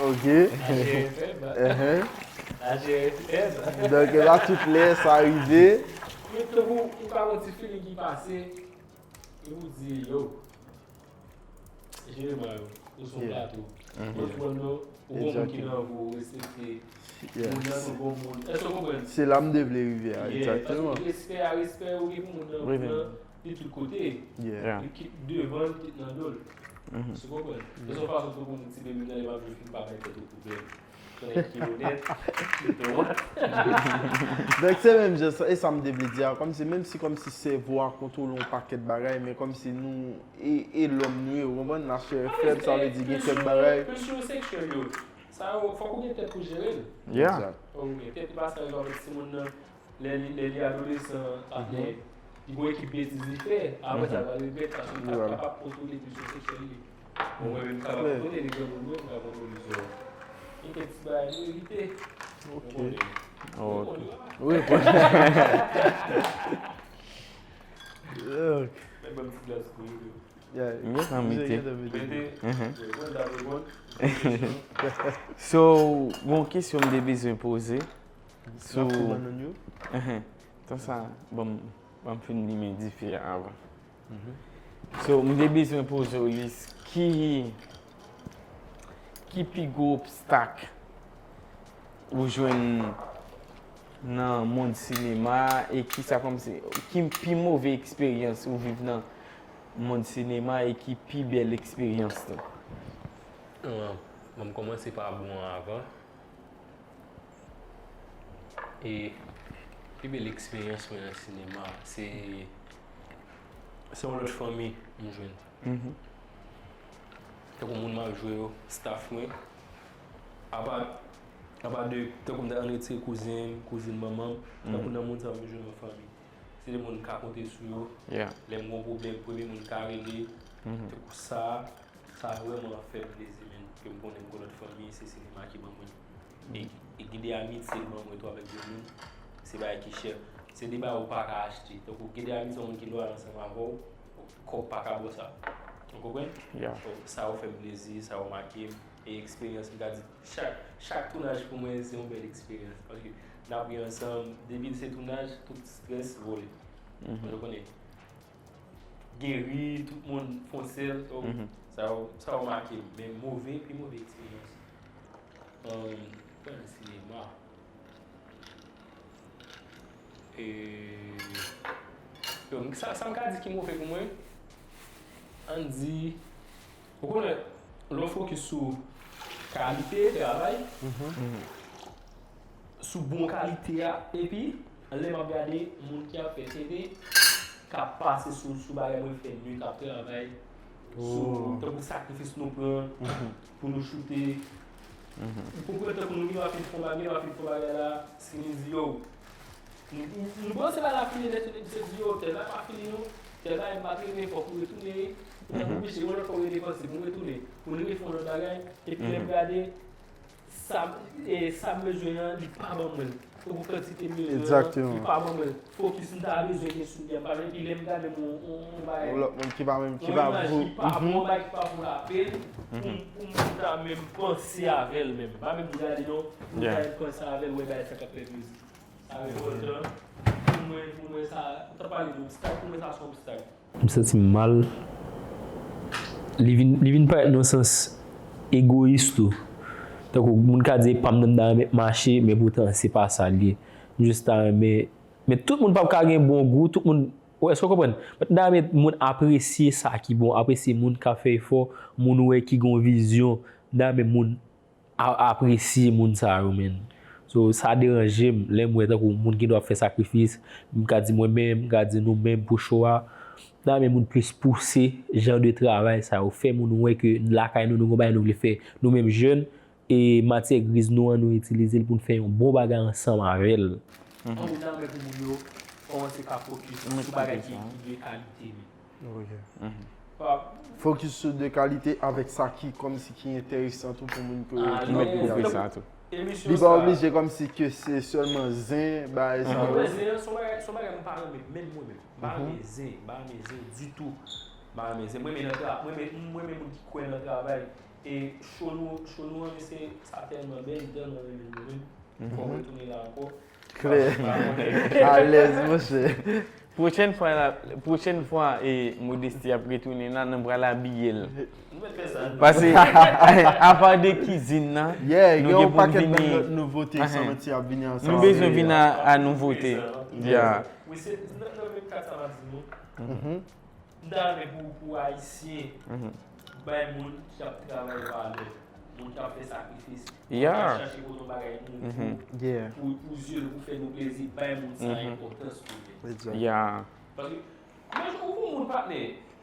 Ok. Ajè fèb. Ajè fèb. Donk, e pa tout lè sa rive. Men tankou ou ka wè yon ti feeling ki pase, epi ou di, yo, Jeneralman, yo, ou sou yon plato. Ou konprann non, ou gon moun ki nan vi w, ou respekte moun nan, se yon bon moun. Èske w konprann? Se la m te vle rive a, egzakteman. Paske respè a respè, ou gen pou moun nan, moun nan, li tout kote. Li kit devan, li kit nan do l. Èske w konprann? Se yon fason pou moun ti bebe nan, li pa vle fin pa bay tèt ou pwoblèm. Konnen ki onèt, ki dwat. Donk, se menm jan sa, e sa m te vle di a, kòmsi, menm si, kòmsi sèvo a kontwole yon pakèt bagay, men kòmsi nou, e, e lòm nou ye, ou konprann? Lachè fèb, sa vle di gen kèk bagay. Pulsyon seksyèl yo, sa yo, fòk ou gen tèt pou jere l. Egzak. Fòk ou gen tèt, e pa sa yo ap fè timoun nan, Lè li, lè li adolesan, apre, li gon ekip betiz li fè, apre sa, l va regrèt paske li pa t kapab kontwole pulsyon seksyèl li. Bon, mwen menm, m kapab kontwole granmoun mwen, m ka kontwole zò. Gen kèk ti bagay nou evite. Ok. Ou konprann. Wi, bon. Men ban m ti glas pou yo. Yeah. M gentan mete. Mete. Mhm. Reponn, ta reponn. So, gon kesyon m te bezwen poze. N ap sou, konprann nou yo. Mhm. Tan sa, ban m, ban m fin limen dife a avan. Mhm. So, m te bezwen poze w, Lis, ki, ki pi gwo obstak ou jwenn nan mond sinema a, e ki sa kòmsi, ki pi move eksperyans ou viv nan mond sinema e ki pi bèl eksperyans tou? Bon, ban m kòmanse pa bon an avan. E pi bèl eksperyans mwen nan sinema, se, se yon lòt fanmi m jwenn. Mhm. Tankou moun m ap jwe yo, staff mwen, apa, apa de, tankou m ta ann retire kouzen m, kouzin manman m, tankou nan moun sa yo m jwenn yon fanmi. Se de moun m ka konte sou yo. Yeah. Lè m gon pwoblèm, premye moun m ka rele. Mhm. Tankou sa, sa vrèman fè m plezi, men ke m konnen m gon lòt fanmi, se sinema ki ban mwen. E, e gen de amitye l ban mwen tou avèk de moun, se bagay ki chè. Se de bagay ou pa ka achte. Tankou gen de amitye yon moun ki lwayal ansanm avè w, kòb pa ka ba w sa. Ou konprann? Yeah. So, sa yo fè m plezi, sa yo make m. E eksperyans, m ka di, chak, chak tounaj pou mwen, se yon bèl eksperyans. Paske n ap ri ansanm, depi se tounaj, tout strès vole. Mhm. Ou konnen. Gen ri, tout moun fon sèl, so, mhm, sa yo, sa yo make m. Men move, pi move eksperyans. Ann, pran sinema. E, yo, sa, sa m ka di ki move pou mwen, ann di, ou konnen, lè w fokis sou kalite travay, mhm, sou bon kalite a, epi lè m ap gade moun ki ap fè T V, k ap pase sou, sou bagay mwen fè nwi, k ap travay sou, oh, tankou sakrifis nou pran, mhm, pou nou choute. Mhm. Ou konprann tankou nou gen dwa fin fè bagay, gen dwa fin fè bagay la, si nou di yo, nou, nou, nou panse bagay la fini nèt, nou di se di yo, tèl bagay pa fini non, tèl bagay m pa t renmen, fòk ou retounen, ou oblije yon lòt fwa w redepanse pou w retounen, pou nou refè yon lòt bagay, epi lè m gade, Sa, e, sa m bezwen an, li pa ban mwen l. Tankou kantite milyon an, li pa ban mwen l. Fokis m ta bezwen gen sou li a, m pa bezwen, epi lè m gade yon, yon, yon bagay, yon lòt moun ki pa menm, ki pa yon imaj ki pa bon, yon bagay ki pa vo lapèn pou m, pou m ta menm panse avè l menm. M pa menm gade non, pou m ta menm panse avè l, wè bagay sa k ap fè plezi. Sa revòltan. Pou mwen, pou mwen sa, ou ta pale de obstak, pou mwen sa se yon obstak. M santi m mal. Li vin, li vin parèt nan sans egoyis tou. Tankou moun ka di e pa m nan m ta renmen mache, men poutan se pa sa l ye. M jis ta renmen, men tout moun p ap ka gen bon gou, tout moun, ou, èske w konprann? Mwen ta renmen moun apresye sa ki bon, apresye moun k ap fè efò, moun ou wè ki gen yon vizyon. M ta renmen moun a-, apresye moun sa yo, menn. So, sa deranje m lè m wè tankou moun gen dwa ap fè sakrifis, m ka di mwen menm, m ka di nou menm pou cho a. M ta renmen moun plis pouse jan de travay sa yo, fè moun wè ke lakay nou, nou gon bagay nou vle fè. Nou menm jèn, e matyè griz nou an, nou itilize l pou n fè yon bon bagay ansanm avè l. An moun nan, men pou moun yo kòmanse ka fokis sou bagay ki, ki de kalite, men. Ok. Fokis sou de kalite avèk sa ki kòmsi ki enteresan tou pou moun ki, ki met li an. Li pa oblije kòmsi ke se sèlman zen, bagay sa yo. Zen an se yon bagay, se yon bagay m pa renmen, menm mwen menm. M pa renmen zen, m pa renmen zen ditou. M pa renmen zen. Mwen renmen nan tra-, mwen renmen, mwen renmen moun ki kwè nan travay. E cho nou, cho nou an, mesye, sa tèlman bèl, m tèlman renmen l, mwen menm. Fò m retounen la ankò. Klè. Alèz, monchè. Pwochèn fwa la, pwochèn fwa, e, Modesty ap retounen la, nou pral abiye l. Nou mèt fè sa. Paske, apa de kizin nan, nou gen pou n vini. Gen yon pakèt bèl lòt nouvote, san manti, ap vini ansanm. Nou bezwen vin a, a nouvote. Yeah. Wi, se nan, nan menm kad sa m ap di nou. M ta renmen pou, pou Ayisyen bay moun ki ap travay valè, moun ki ap fè sakrifis, moun ki ap chache kote yon bagay nou pou, pou, pou zye nou, pou fè nou plezi, bay moun sa enpòtans pou li. Paske, imajine ou gon moun patnè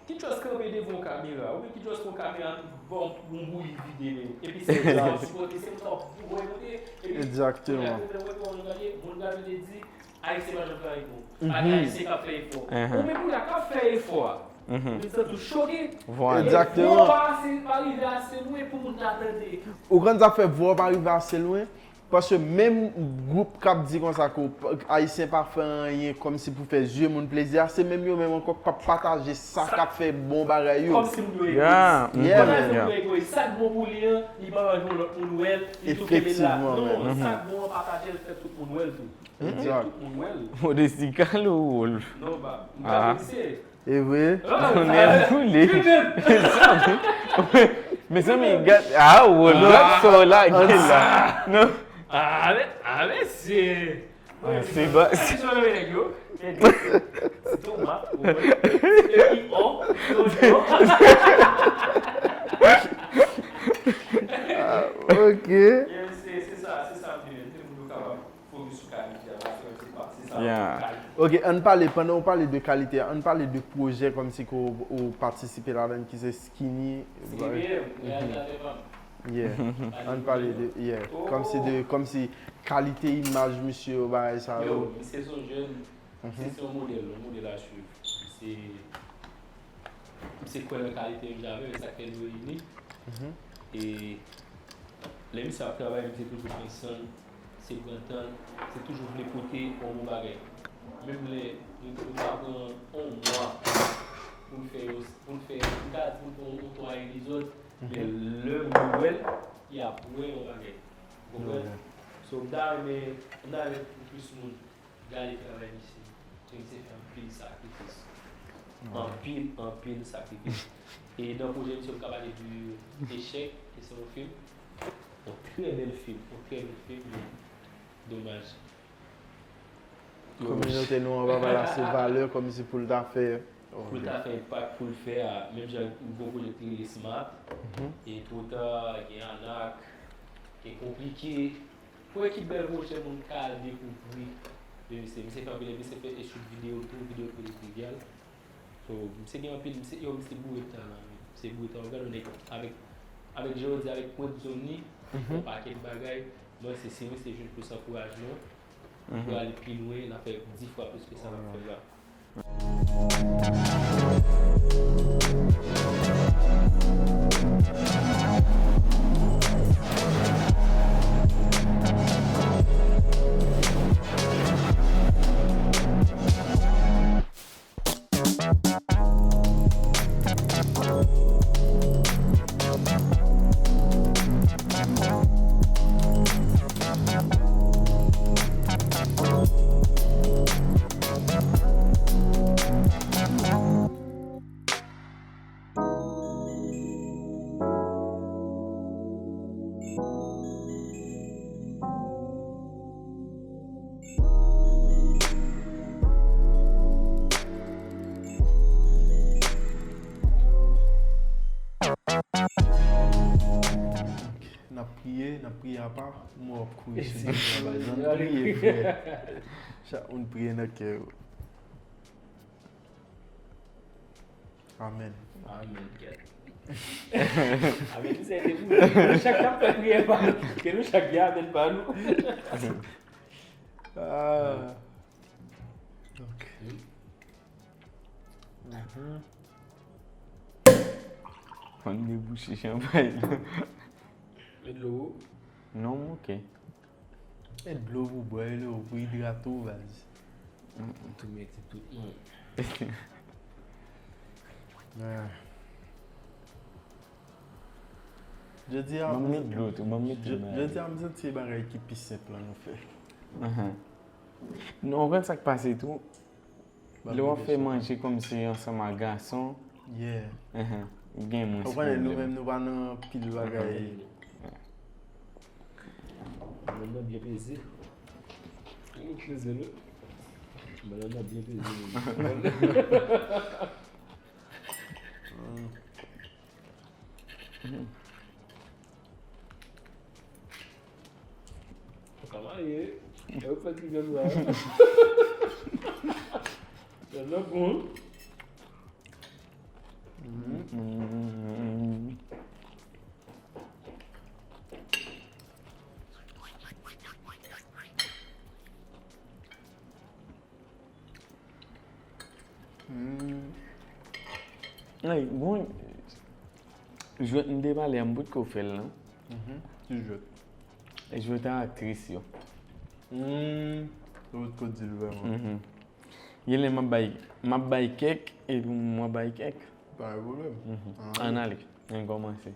ki just kanpe devan yon kamera, oubyen ki just pran kamera, ba w yon bouyi vide men, epi se moun sa w ap sipòte, se moun sa w ap boure kote, epi kounye a, moun gade, moun gade, di, Ayisyen pa janm travay pou ou. Pa gen Ayisyen k ap fè efò. Ou menm kounye a k ap fè efò a. Ou vin santi w choke. Vwa a. Egzakteman. Vwa a pa ase, pa rive ase lwen pou moun ta tande. Ou konn sa k fè vwa a pa rive ase lwen? Paske menm gwoup k ap di konsa ke Ayisyen pa fè anyen kòmsi pou fè zye moun plezi a, se menm yo menm ankò k p ap pataje sa k ap fè bon bagay yo. Kòmsi moun yo egoyis. Yeah, kòmsi moun yo egoyis. Sa k bon pou li an, li pa anvi yon lòt moun wè l, li tou kenbe l la. Non, sa k bon an pataje l, fè tout moun wè l tou. Tout moun wè l. Modesty kale w wòl. Non, ba, m pa vle misye. E vre? Tonnè boule. Mezanmi, gad, a, wòl, gad sa w lage la. Non. A, men, a, mesye. Se ba. Ti tomat, epi o, ok. Se sa, se sa m te vle, m te vle pou nou kapab fokis sou kalite a, paske se pa, se sa, kalite. Ok, ann pale, pandan w pale de kalite a, ann pale de pwojè kòmsi ke w, ou patisipe ladan l, ki se Skinny. Skinny B M, reyalizatè pa m. Yeah. Ann pale de, yeah. Kòmsi de, kòmsi kalite imaj misye yo, bagay sa yo. Yo, misye se yon jèn, misye se yon modèl, yon modèl a swiv. Misye, misye kwè nan kalite m, jan avè m, e sa k fè nou reyini. E lè misye ap travay, misye toujou pran san l, se pran tan l, se toujou vle pote yon bon bagay. Menm lè nou, nou ta pran yon mwa pou n fè yo, pou n fè, nou ta di pou n fè yon, yon twa epizòd, men lè moun wè l, y ap wè yon bagay. Ou konprann? So, m ta renmen, m ta renmen pou plis moun gade travay misye. Misye fè anpil sakrifis. Anpil, anpil sakrifis. E nan pwojè misye, m ka pale de Echèk, ki se yon fim. Yon trè bèl fim, yon trè bèl fim, men domaj. Kominote nou an pa ba l ase valè kòmsi pou l ta fè. Pou l ta fè enpak pou l fè a, menm jan yon gwo pwojè ki rele Smart, e twò ta, gen anak, gen konplike. Pou ekip bèl pwojè moun ka al dekouvri de misye. Misye fè anpil, misye fè e shoot videyo tou, videyo ki rele Trivial. So, misye gen anpil, misye, yo, misye boure talan, wi. Misye boure talan. Gade yon nèg avèk, avèk jan yo di, avèk pwent zòn li, yon pakèt bagay. Mwen, se, se misye jwenn plis ankourajman pou ale pi lwen, l ap fè di fwa plis ke sa l ap fè la. N ap priye apa, mwen w ap kouri sou nou travay. Ann priye, frè. Chak moun priye nan kè yo. Amèn. Amèn, kèt. Amèn, se te pou nou. Nou chak k ap fè priyè pa nou. Ke nou chak gen amèn pa nou. Ah. Ok. Ann debouche chanpay la. Met dlo pou ou? Non, m ok. Met dlo pou bwè, dlo pou idrate w, baz. Tou mete tout mwen. Ah. Jodi a, ban m met dlo tou, ban m met dlo nan. Jodi a, m santi se bagay ki pi senp lan nou fè. Ahan. Non, ou konn sa k pase tou? Lè w ap fè manje kòmsi ansanm ak gason, yeah, ou gen mwens pwoblèm. Ou konnen nou menm nou pa nan pil bagay. Mwen nan byen peze. Ou peze, wi. Mwen nan byen peze, wi. Ou ka marye, wi. E ou fè ti jèn la. Jèn nan bon. Ay, bon, jwèt m te pale a, m potko fè l, non? Ki jwèt? Jwèt a aktris yo. Hmm, se potko di l vrèman. Genlè m ap bay, m ap bay kèk, epi m ap bay kèk. Pa gen pwoblèm. Ann ale, ann kòmanse.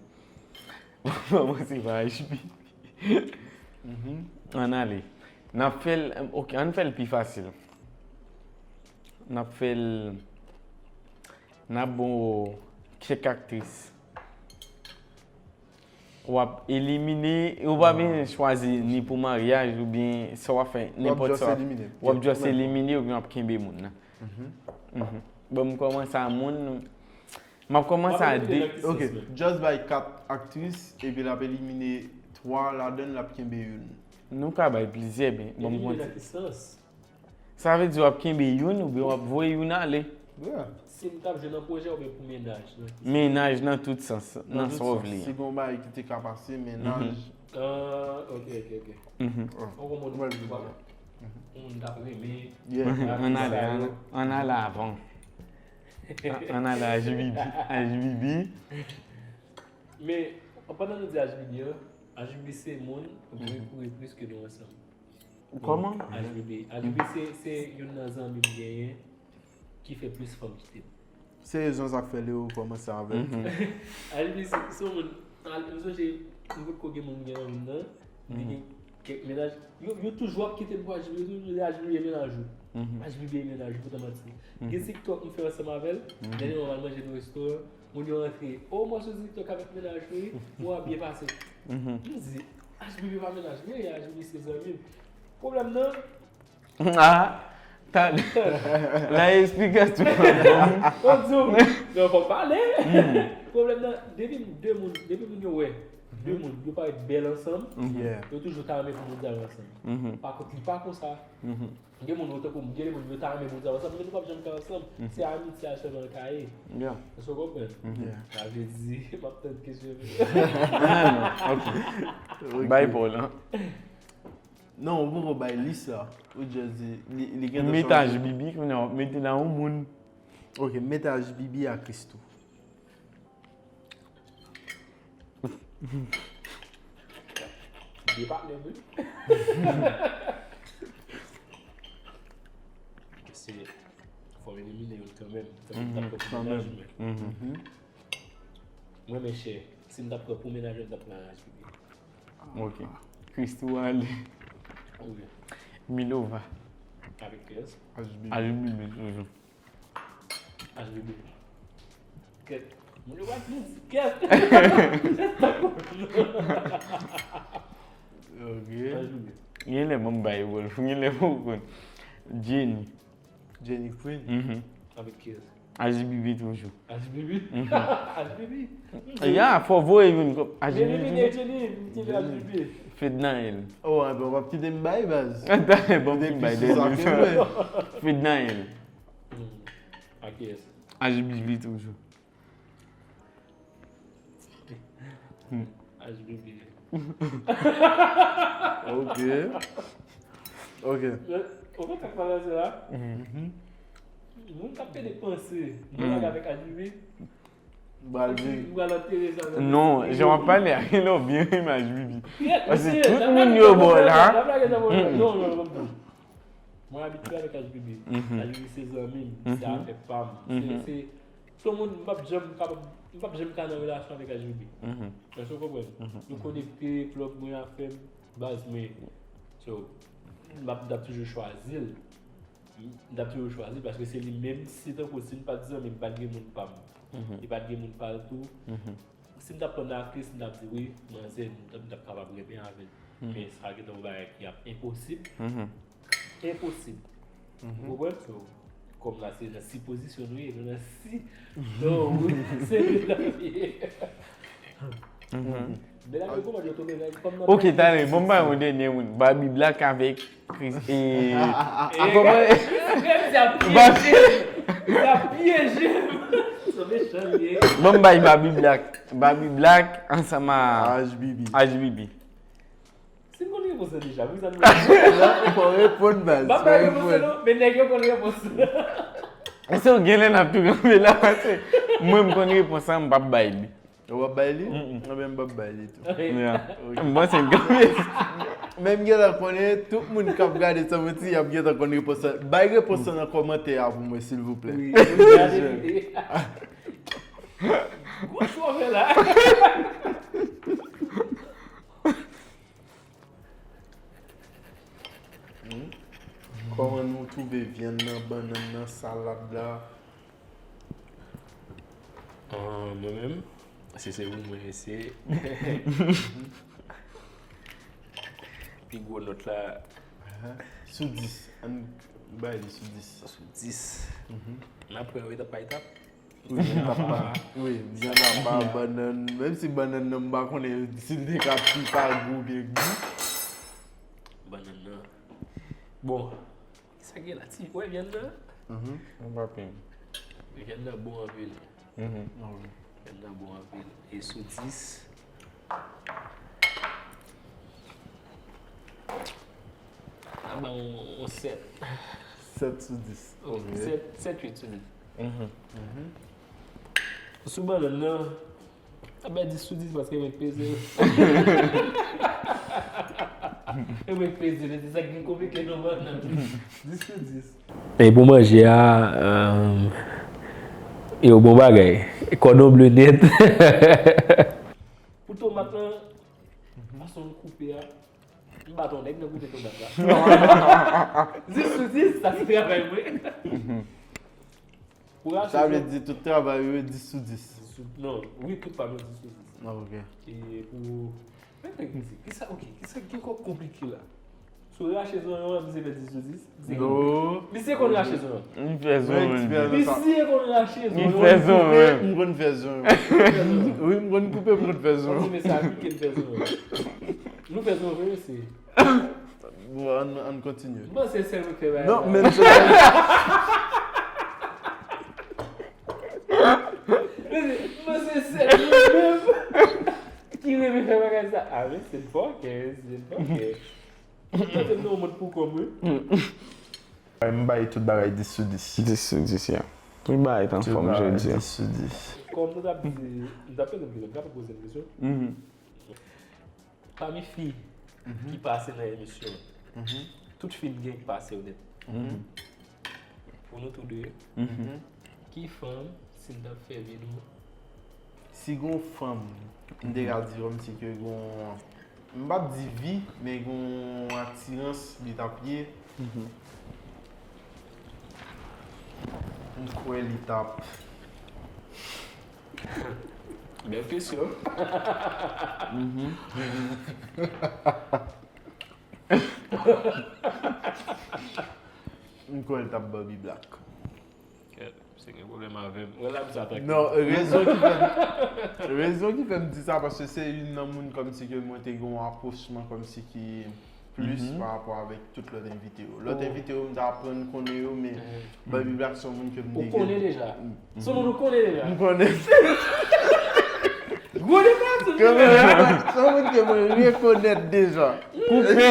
Kòmanse pa H P. Ann ale. N ap fè l, ok, ann fè l pi fasil. N ap fè l, n ap ba w kèk aktris. W ap elimine, ou pa bezwen chwazi ni pou maryaj oubyen sa w ap fè, nenpòt sa. W ap just elimine oubyen w ap kenbe moun nan. Bon, m kòmanse a moun, m ap kòmanse a de. Ok, just bay kat aktris, epi l ap elimine twa ladan l, l ap kenbe youn. Nou ka bay plizyè, men bon, m konte. Sa vle di w ap kenbe youn oubyen w ap voye youn ale? Yeah. Si m t ap jwe nan pwojè oubyen pou mennaj, nan ki sans? Mennaj nan tout sans, nan sa w vle. Si gon bagay ki te ka pase, mennaj. Ah, ok, ok, ok. Ou konprann mwen, mwen, mwen. Yon moun t ap renmen. Yeah. Ann ale, ann ale avan. Ann ale H B B. H B B. Men, pandan nou di H B B an, H B B se moun mwen kouri plis ke nou ansanm. Kòman? H B B. H B B se, se youn nan zanmi m genyen ki fè plis fanm kite m. Se rezon sa k fè Leo kòmanse avè l. H B B se, se yon moun, m sonje, m potko gen moun m gen nan vim nan, li gen kèk mennaj, yo, yo toujou ap kite m pou H B B, yo toujou di H B B e mennaj ou. H B B e mennaj ou, pou te manti. Gen TikTok m fè ansanm avè l, dènye mwa m al manje nan restoran, moun yo rantre, o, mwen sou TikTok avèk mennaj ou, wi, mwen ap byen pase. M di, H B B pa mennaj mwen, H B B se zanmi m. Pwoblèm nan, ah, talè. La esplikasyon. Ou di w, non, fò w pale. Pwoblèm nan, depi de moun, depi moun yo wè de moun, yo parèt bèl ansanm, yo toujou ta renmen pou moun sa yo ansanm. Pa kont, li pa konsa. Gen moun yo tankou m, gen de moun yo ta renmen moun sa yo ansanm, men nou p ap janm ka ansanm. Se amitye a sèlman l ka ye. Èske w konprann? Sa vle di, m ap tann kesyon. Ah, non, ok. Bay pa w lan. Non, ou poko bay lis la. Ou just di, li, li gentan chanje. Mete H B B, kounye a w ap mete la yon moun. Ok, mete H B B a Christoo. De patnè m, wi. Se, fò m elimine youn kanmenm. Kanmenm, kanmenm. Mwen, men chè, si m t ap pran pou mennaj mwen, m t ap pran H B B. Ok. Christoo ale. Wi. Milova. Avèk kiyès? H B B. H B B toujou. H B B. Kèt. Moun yo pa t vin di kèt. Ok. H B B. Genlè m ap bay wòl, genlè m ap konn. Jenny. Jenny Queen. Mhm. Avèk kiyès? H B B toujou. H B B? H B B? Ya, fò voye youn kòm H B B toujou. Fednail. Oh, anben, w ap kite m bay, baz. Bon, m bay de. Fednail. A kiyès? H B B toujou. H B B. Ok. Ok. Ou konn sa k pase la? Moun k ap pede panse, mwen lage avèk H B B. Bal vin. Mwen antere sa nan. Non, jan w ap pale a, gen lè w byen renmen H B B. Paske tout moun yo bò la. Non, non, non, non. Mwen abitye avèk H B B. H B B se zanmi m, se afè pa m. Se, se, se yon moun m p ap janm kapab, m p ap janm ka nan relasyon avèk H B B. Èske w konprann? Nou konekte, club mwen afè m, baz mwen. So, m ap, m t ap toujou chwazi l. M t ap toujou chwazi l paske se li menm, si tankou si m pa t zanmi, m pa t gen moun pa m. Li pa t gen moun pa l tou. Si m t ap pran aktris, m t ap di wi, manzè, m t ap, m t ap kapab renmen avè l. Men sa gentan yon bagay ki ap enposib. Enposib. Ou konprann? So, kòm la se nan sipozisyon nou ye, nou nan si. Non, wi, se li la ye. Bèl ame kòman yo tonbe la, kòm nan. Ok, talè, bon, m ba yon dènye moun. Barbie Black avèk Chris. E, a kòman? Sa pyeje. Sa pyeje. Sa mechan li ye. Bon, m bay Barbie Black. Barbie Black ansanm a H B B. H B B. Si m konn repons la deja, poukisa nou la? Fò reponn, baz. M ap bay repons la non, men nèg yo konn repons la. Èske w gen lè n ap tou kanpe la? Paske mwen, m konn repons la, m p ap bay li. Ou p ap bay li? Anben, m p ap bay li tou. Ya. M panse m kanpe. Men m gentan konnen tout moun k ap gade San Manti, y ap gentan konn repons la. Bay repons la nan kòmantè a pou mwen, silvouplè. Wi, wi, gade li. Gwo chwa w fè la. Kòman nou twouve vyann nan, bannann nan, salad la? Ah, mwen menm, si se pou mwen, se pi gwo nòt la. Sou dis, ann bay li sou dis. Sou dis. N ap pran yo etap pa etap. Wi, vyann apa, bannann. Menm si bannann nan m pa konnen si l te ka pi pa gou oubyen gou. Bannann nan. Bon, kisa gen la? Ti, wè vyann nan? M pa pen. Vyann nan bon anpil. Ah wi. Vyann nan bon anpil. E sou dis, a ban yon, yon sèt. Sèt sou dis. Sèt, sèt, uit sou dis. Sou bannann nan, a bay dis sou dis paske mwen peze. E mwen peze, men se sa ki konplike nan bannann. Dis sou dis. E pou manje a, euh, yo bon bagay. Kòdon ble nèt. Pou tomat lan, fason l koupe a, m bat yon nèg nan koupe tomat la. Dis sou dis, sa se travay mwen. Pou rache Sa vle di tout travay ou yo dis sou dis. Dis sou, non, wi, tout pa m yo dis sou dis. Ah, ok. E pou, men nèg misye, kisa, ok, kisa ki ankò konplike la? Si w rache zonyon an, misye fè dis sou dis. Misye konn, Non. Misye konn rache zonyon. M fè zonyon. Mwen eksperyans Misye konn rache M zonyon. fè zonyon. M konn fè zonyon. Wi, m konn koupe, m konn fè zonyon. Misye sa piken fè zonyon. Nou fè zonyon vre, mesye. Bon, ann, ann kontinye. M panse sèl mwen k fè bagay Non, sa. Men se Mesye, m panse sèl mwen menm ki renmen fè bagay sa. Ah, men se n fòkè, mesye, n fòkè. Mwen te nan yon mond pou kò m, wi. M bay tout bagay dis sou dis. Dis sou dis, ya. Tout bagay t anfòm jodi a. Dis sou dis. Kòm nou t ap di, nou t ap poze m kesyon, nou t ap poze m kesyon. Pami fi ki pase nan emisyon an, tout fi n gen ki pase yo nèt. Pou nou tou de, ki fanm, si n t ap fè vi nou? Si gon fanm, m te ka di kòmsi ke gon, m p ap di vi, men gon atirans li t ap ye. M kwè li t ap. Bèl kesyon. M kwè li t ap Barbie Black. Kèt, Te gen pwoblèm avè m. Wè la m sa tanke. Non, rezon ki fè m, rezon ki fè m di sa, paske se youn nan moun kòmsi ke mwen te gen yon apwochman kòmsi ki plis pa rapò avèk tout lòt envite yo. Lòt envite yo, m te aprann konnen yo, men Barbie Black se yon moun ke m te gen. Ou konnen deja. Se yon moun ou konnen deja. M konnen. Gwo defann sou Kanmenm, se yon moun ke mwen rekonèt deja. Koupe.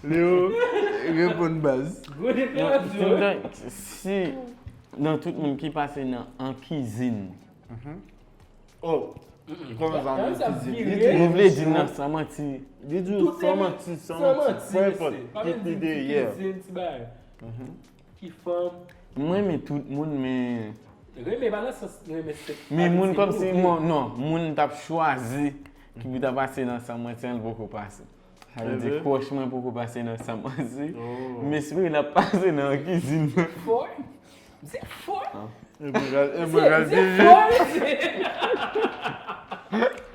Leo, reponn baz. Gwo deklarasyon. Si nan tout moun ki pase nan an kizin. Oh, kòman sa nan kizin? Li di, nou vle di nan san manti. Li di san manti, san manti. Peu importe. Kit li de, yeah. Ki fanm. Mwen renmen tout moun, men renmen pa nan sans renmen sèks. Men moun kòmsi, non, moun m t ap chwazi ki pou ta pase nan san manti an, li poko pase. Sa vle di, crush mwen poko pase nan san manti. M espere l ap pase nan kizin nan. Fò. Misye fò. E mwen pral, e mwen pral di. Misye fò, misye.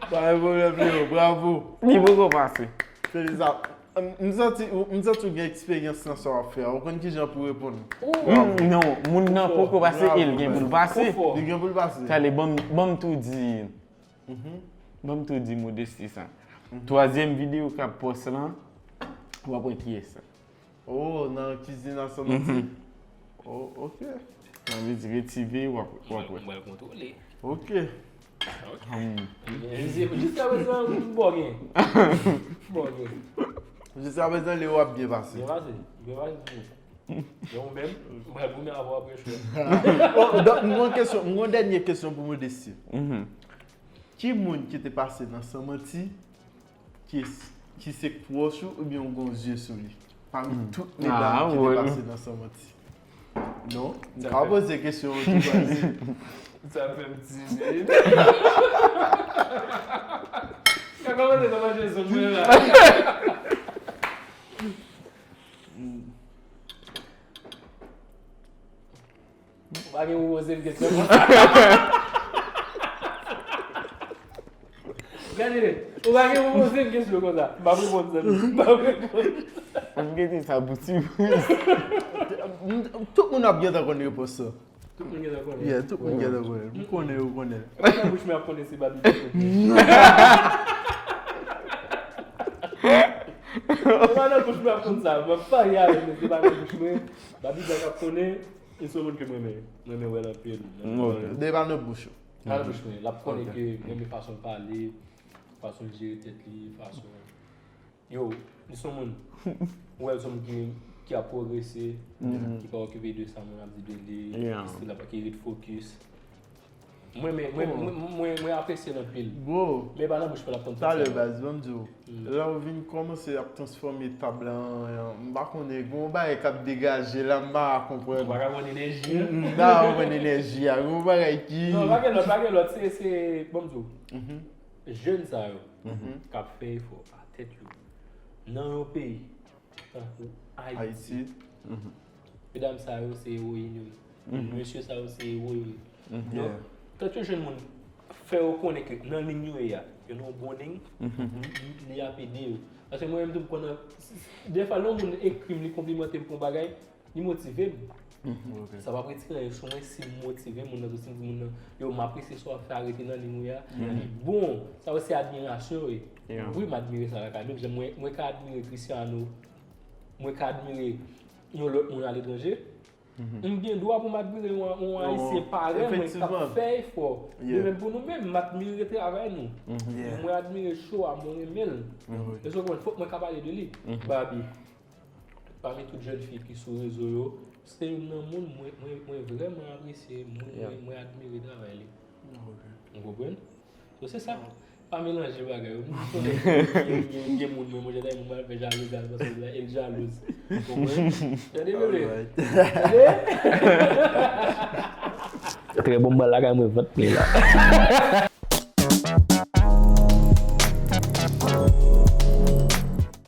Pa gen pwoblèm, Leo. Bravo. Li poko pase. Felisa-, m santi, m santi w gen eksperyans nan sa w ap fè a. Ou konn kijan pou reponn. Non, moun nan poko pase e l gen pou l pase. Li gen pou l pase. Talè, ban m, ban m tou di. Ban m tou di modesti sa. Twazyèm videyo k ap pòs lan, w ap wè kiyès sa. Oh, nan kizin a san manti. Oh, ok. Sa vle di retive, w ap, w ap wè. Mwen kontwole. Ok. Ok. Jiska prezan, m bò gen. M bò gen. Jiska prezan, Leo ap byen pase. Byen pase. Byen pase. Donk, ou menm, ou pral goumen avè w apre chwa. Oh, donk, m gon kesyon, m gon dènye kesyon pou modesti. Ki moun ki te pase nan san manti, ki, ki se crush ou oubyen ou gon zye sou li? Pami tout medam ki te pase nan san manti. Non, m ka poze kesyon an tou, baz. Sa fè m timid. Ka kòmanse nan manje zong mwen la. Ou pa gen pou poze m kesyon konsa. Gade, ou pa gen pou poze m kesyon konsa. M ap reponn, zanmi. M ap reponn. Ann gete sa pou ti. Tout moun ap gentan konn repons sa. Tout moun gentan konnen. Yeah, tout moun gentan konnen. M konnen, ou konnen. Ou pa nan bouch mwen ap konnen se Babi ki konnen. Ou pa nan bouch mwen ap konn sa. M ap parye avè l, men se pa nan bouch mwen. Babi Jack ap konnen. E se yon moun ke mwen renmen. Mwen renmen wè l anpil. Ok. Depi pa nan bouch ou. Pa nan bouch mwen. L ap konnen ke mwen renmen fason l pale, fason l jere tèt li, fason. Yo, li se yon moun. Ou wè l se yon moun ki, ki ap pwogrese, ki pa okipe de sa moun ap di de li, ki still ap, ki ret fokis. Mwen, mwen, mwen, mwen, mwen, mwen apresye l anpil. Bro. Men pa nan bouch mwen l ap konn sa. Talè, baz, ban m di w. Lè w vin kòmanse ap transfòme tab la an, an, m pa konnen, gen yon bagay k ap degaje la, m pa ka konprann. Ou pa ka konn enèji a? M, m pa ka konprann enèji a. Gen yon bagay ki. Non, pa gen lòt, pa gen lòt. Se, se, ban m di w. Jèn sa yo k ap fè efò a tèt yo nan yon peyi tankou Ayiti. Medam sa yo se ewoyin yo ye. Mesye sa yo se ewo yo ye. Donk, tank yon jèn moun fè yo konnen ke nan liy yo ye a, yo nan yon bon liy, li ap ede yo. Paske mwen menm tou m konn, defwa lè yon moun ekri m, li konplimante m pou yon bagay, li motive m. Sa p ap retire anyen sou mwen si m motive moun nan, tou si m di moun nan, yo, m apresye sa w ap fè a, rete nan liy ou ye a. Li bon, sa yo se admirasyon yo ye. Wi, m admire sa lakay m, menm jan mwen, mwen ka admire Cristiano, mwen ka admire yon lòt moun aletranje. M gen dwa pou m admire yon, yon Ayisyen parèy mwen k ap fè efò. De menm pou nou menm, m admire travay nou. Mwen admire show a, mwen renmen l. E sa w konprann, fòk mwen ka pale de li. Barbie. Pami tout jèn fi ki sou rezo yo, se youn nan moun mwen, mwen, mwen vrèman apresye, moun mwen, mwen admire travay li. Ou konprann? So, se sa. Pa melanje bagay yo. Moun konnen gen, gen, gen moun mwen, mwen jan moun mwen fè jalouz al paske la, el jalouz. Ou konprann? Tande, bebe? Tande? Trè bon, m pral lakay mwen, vant plen la.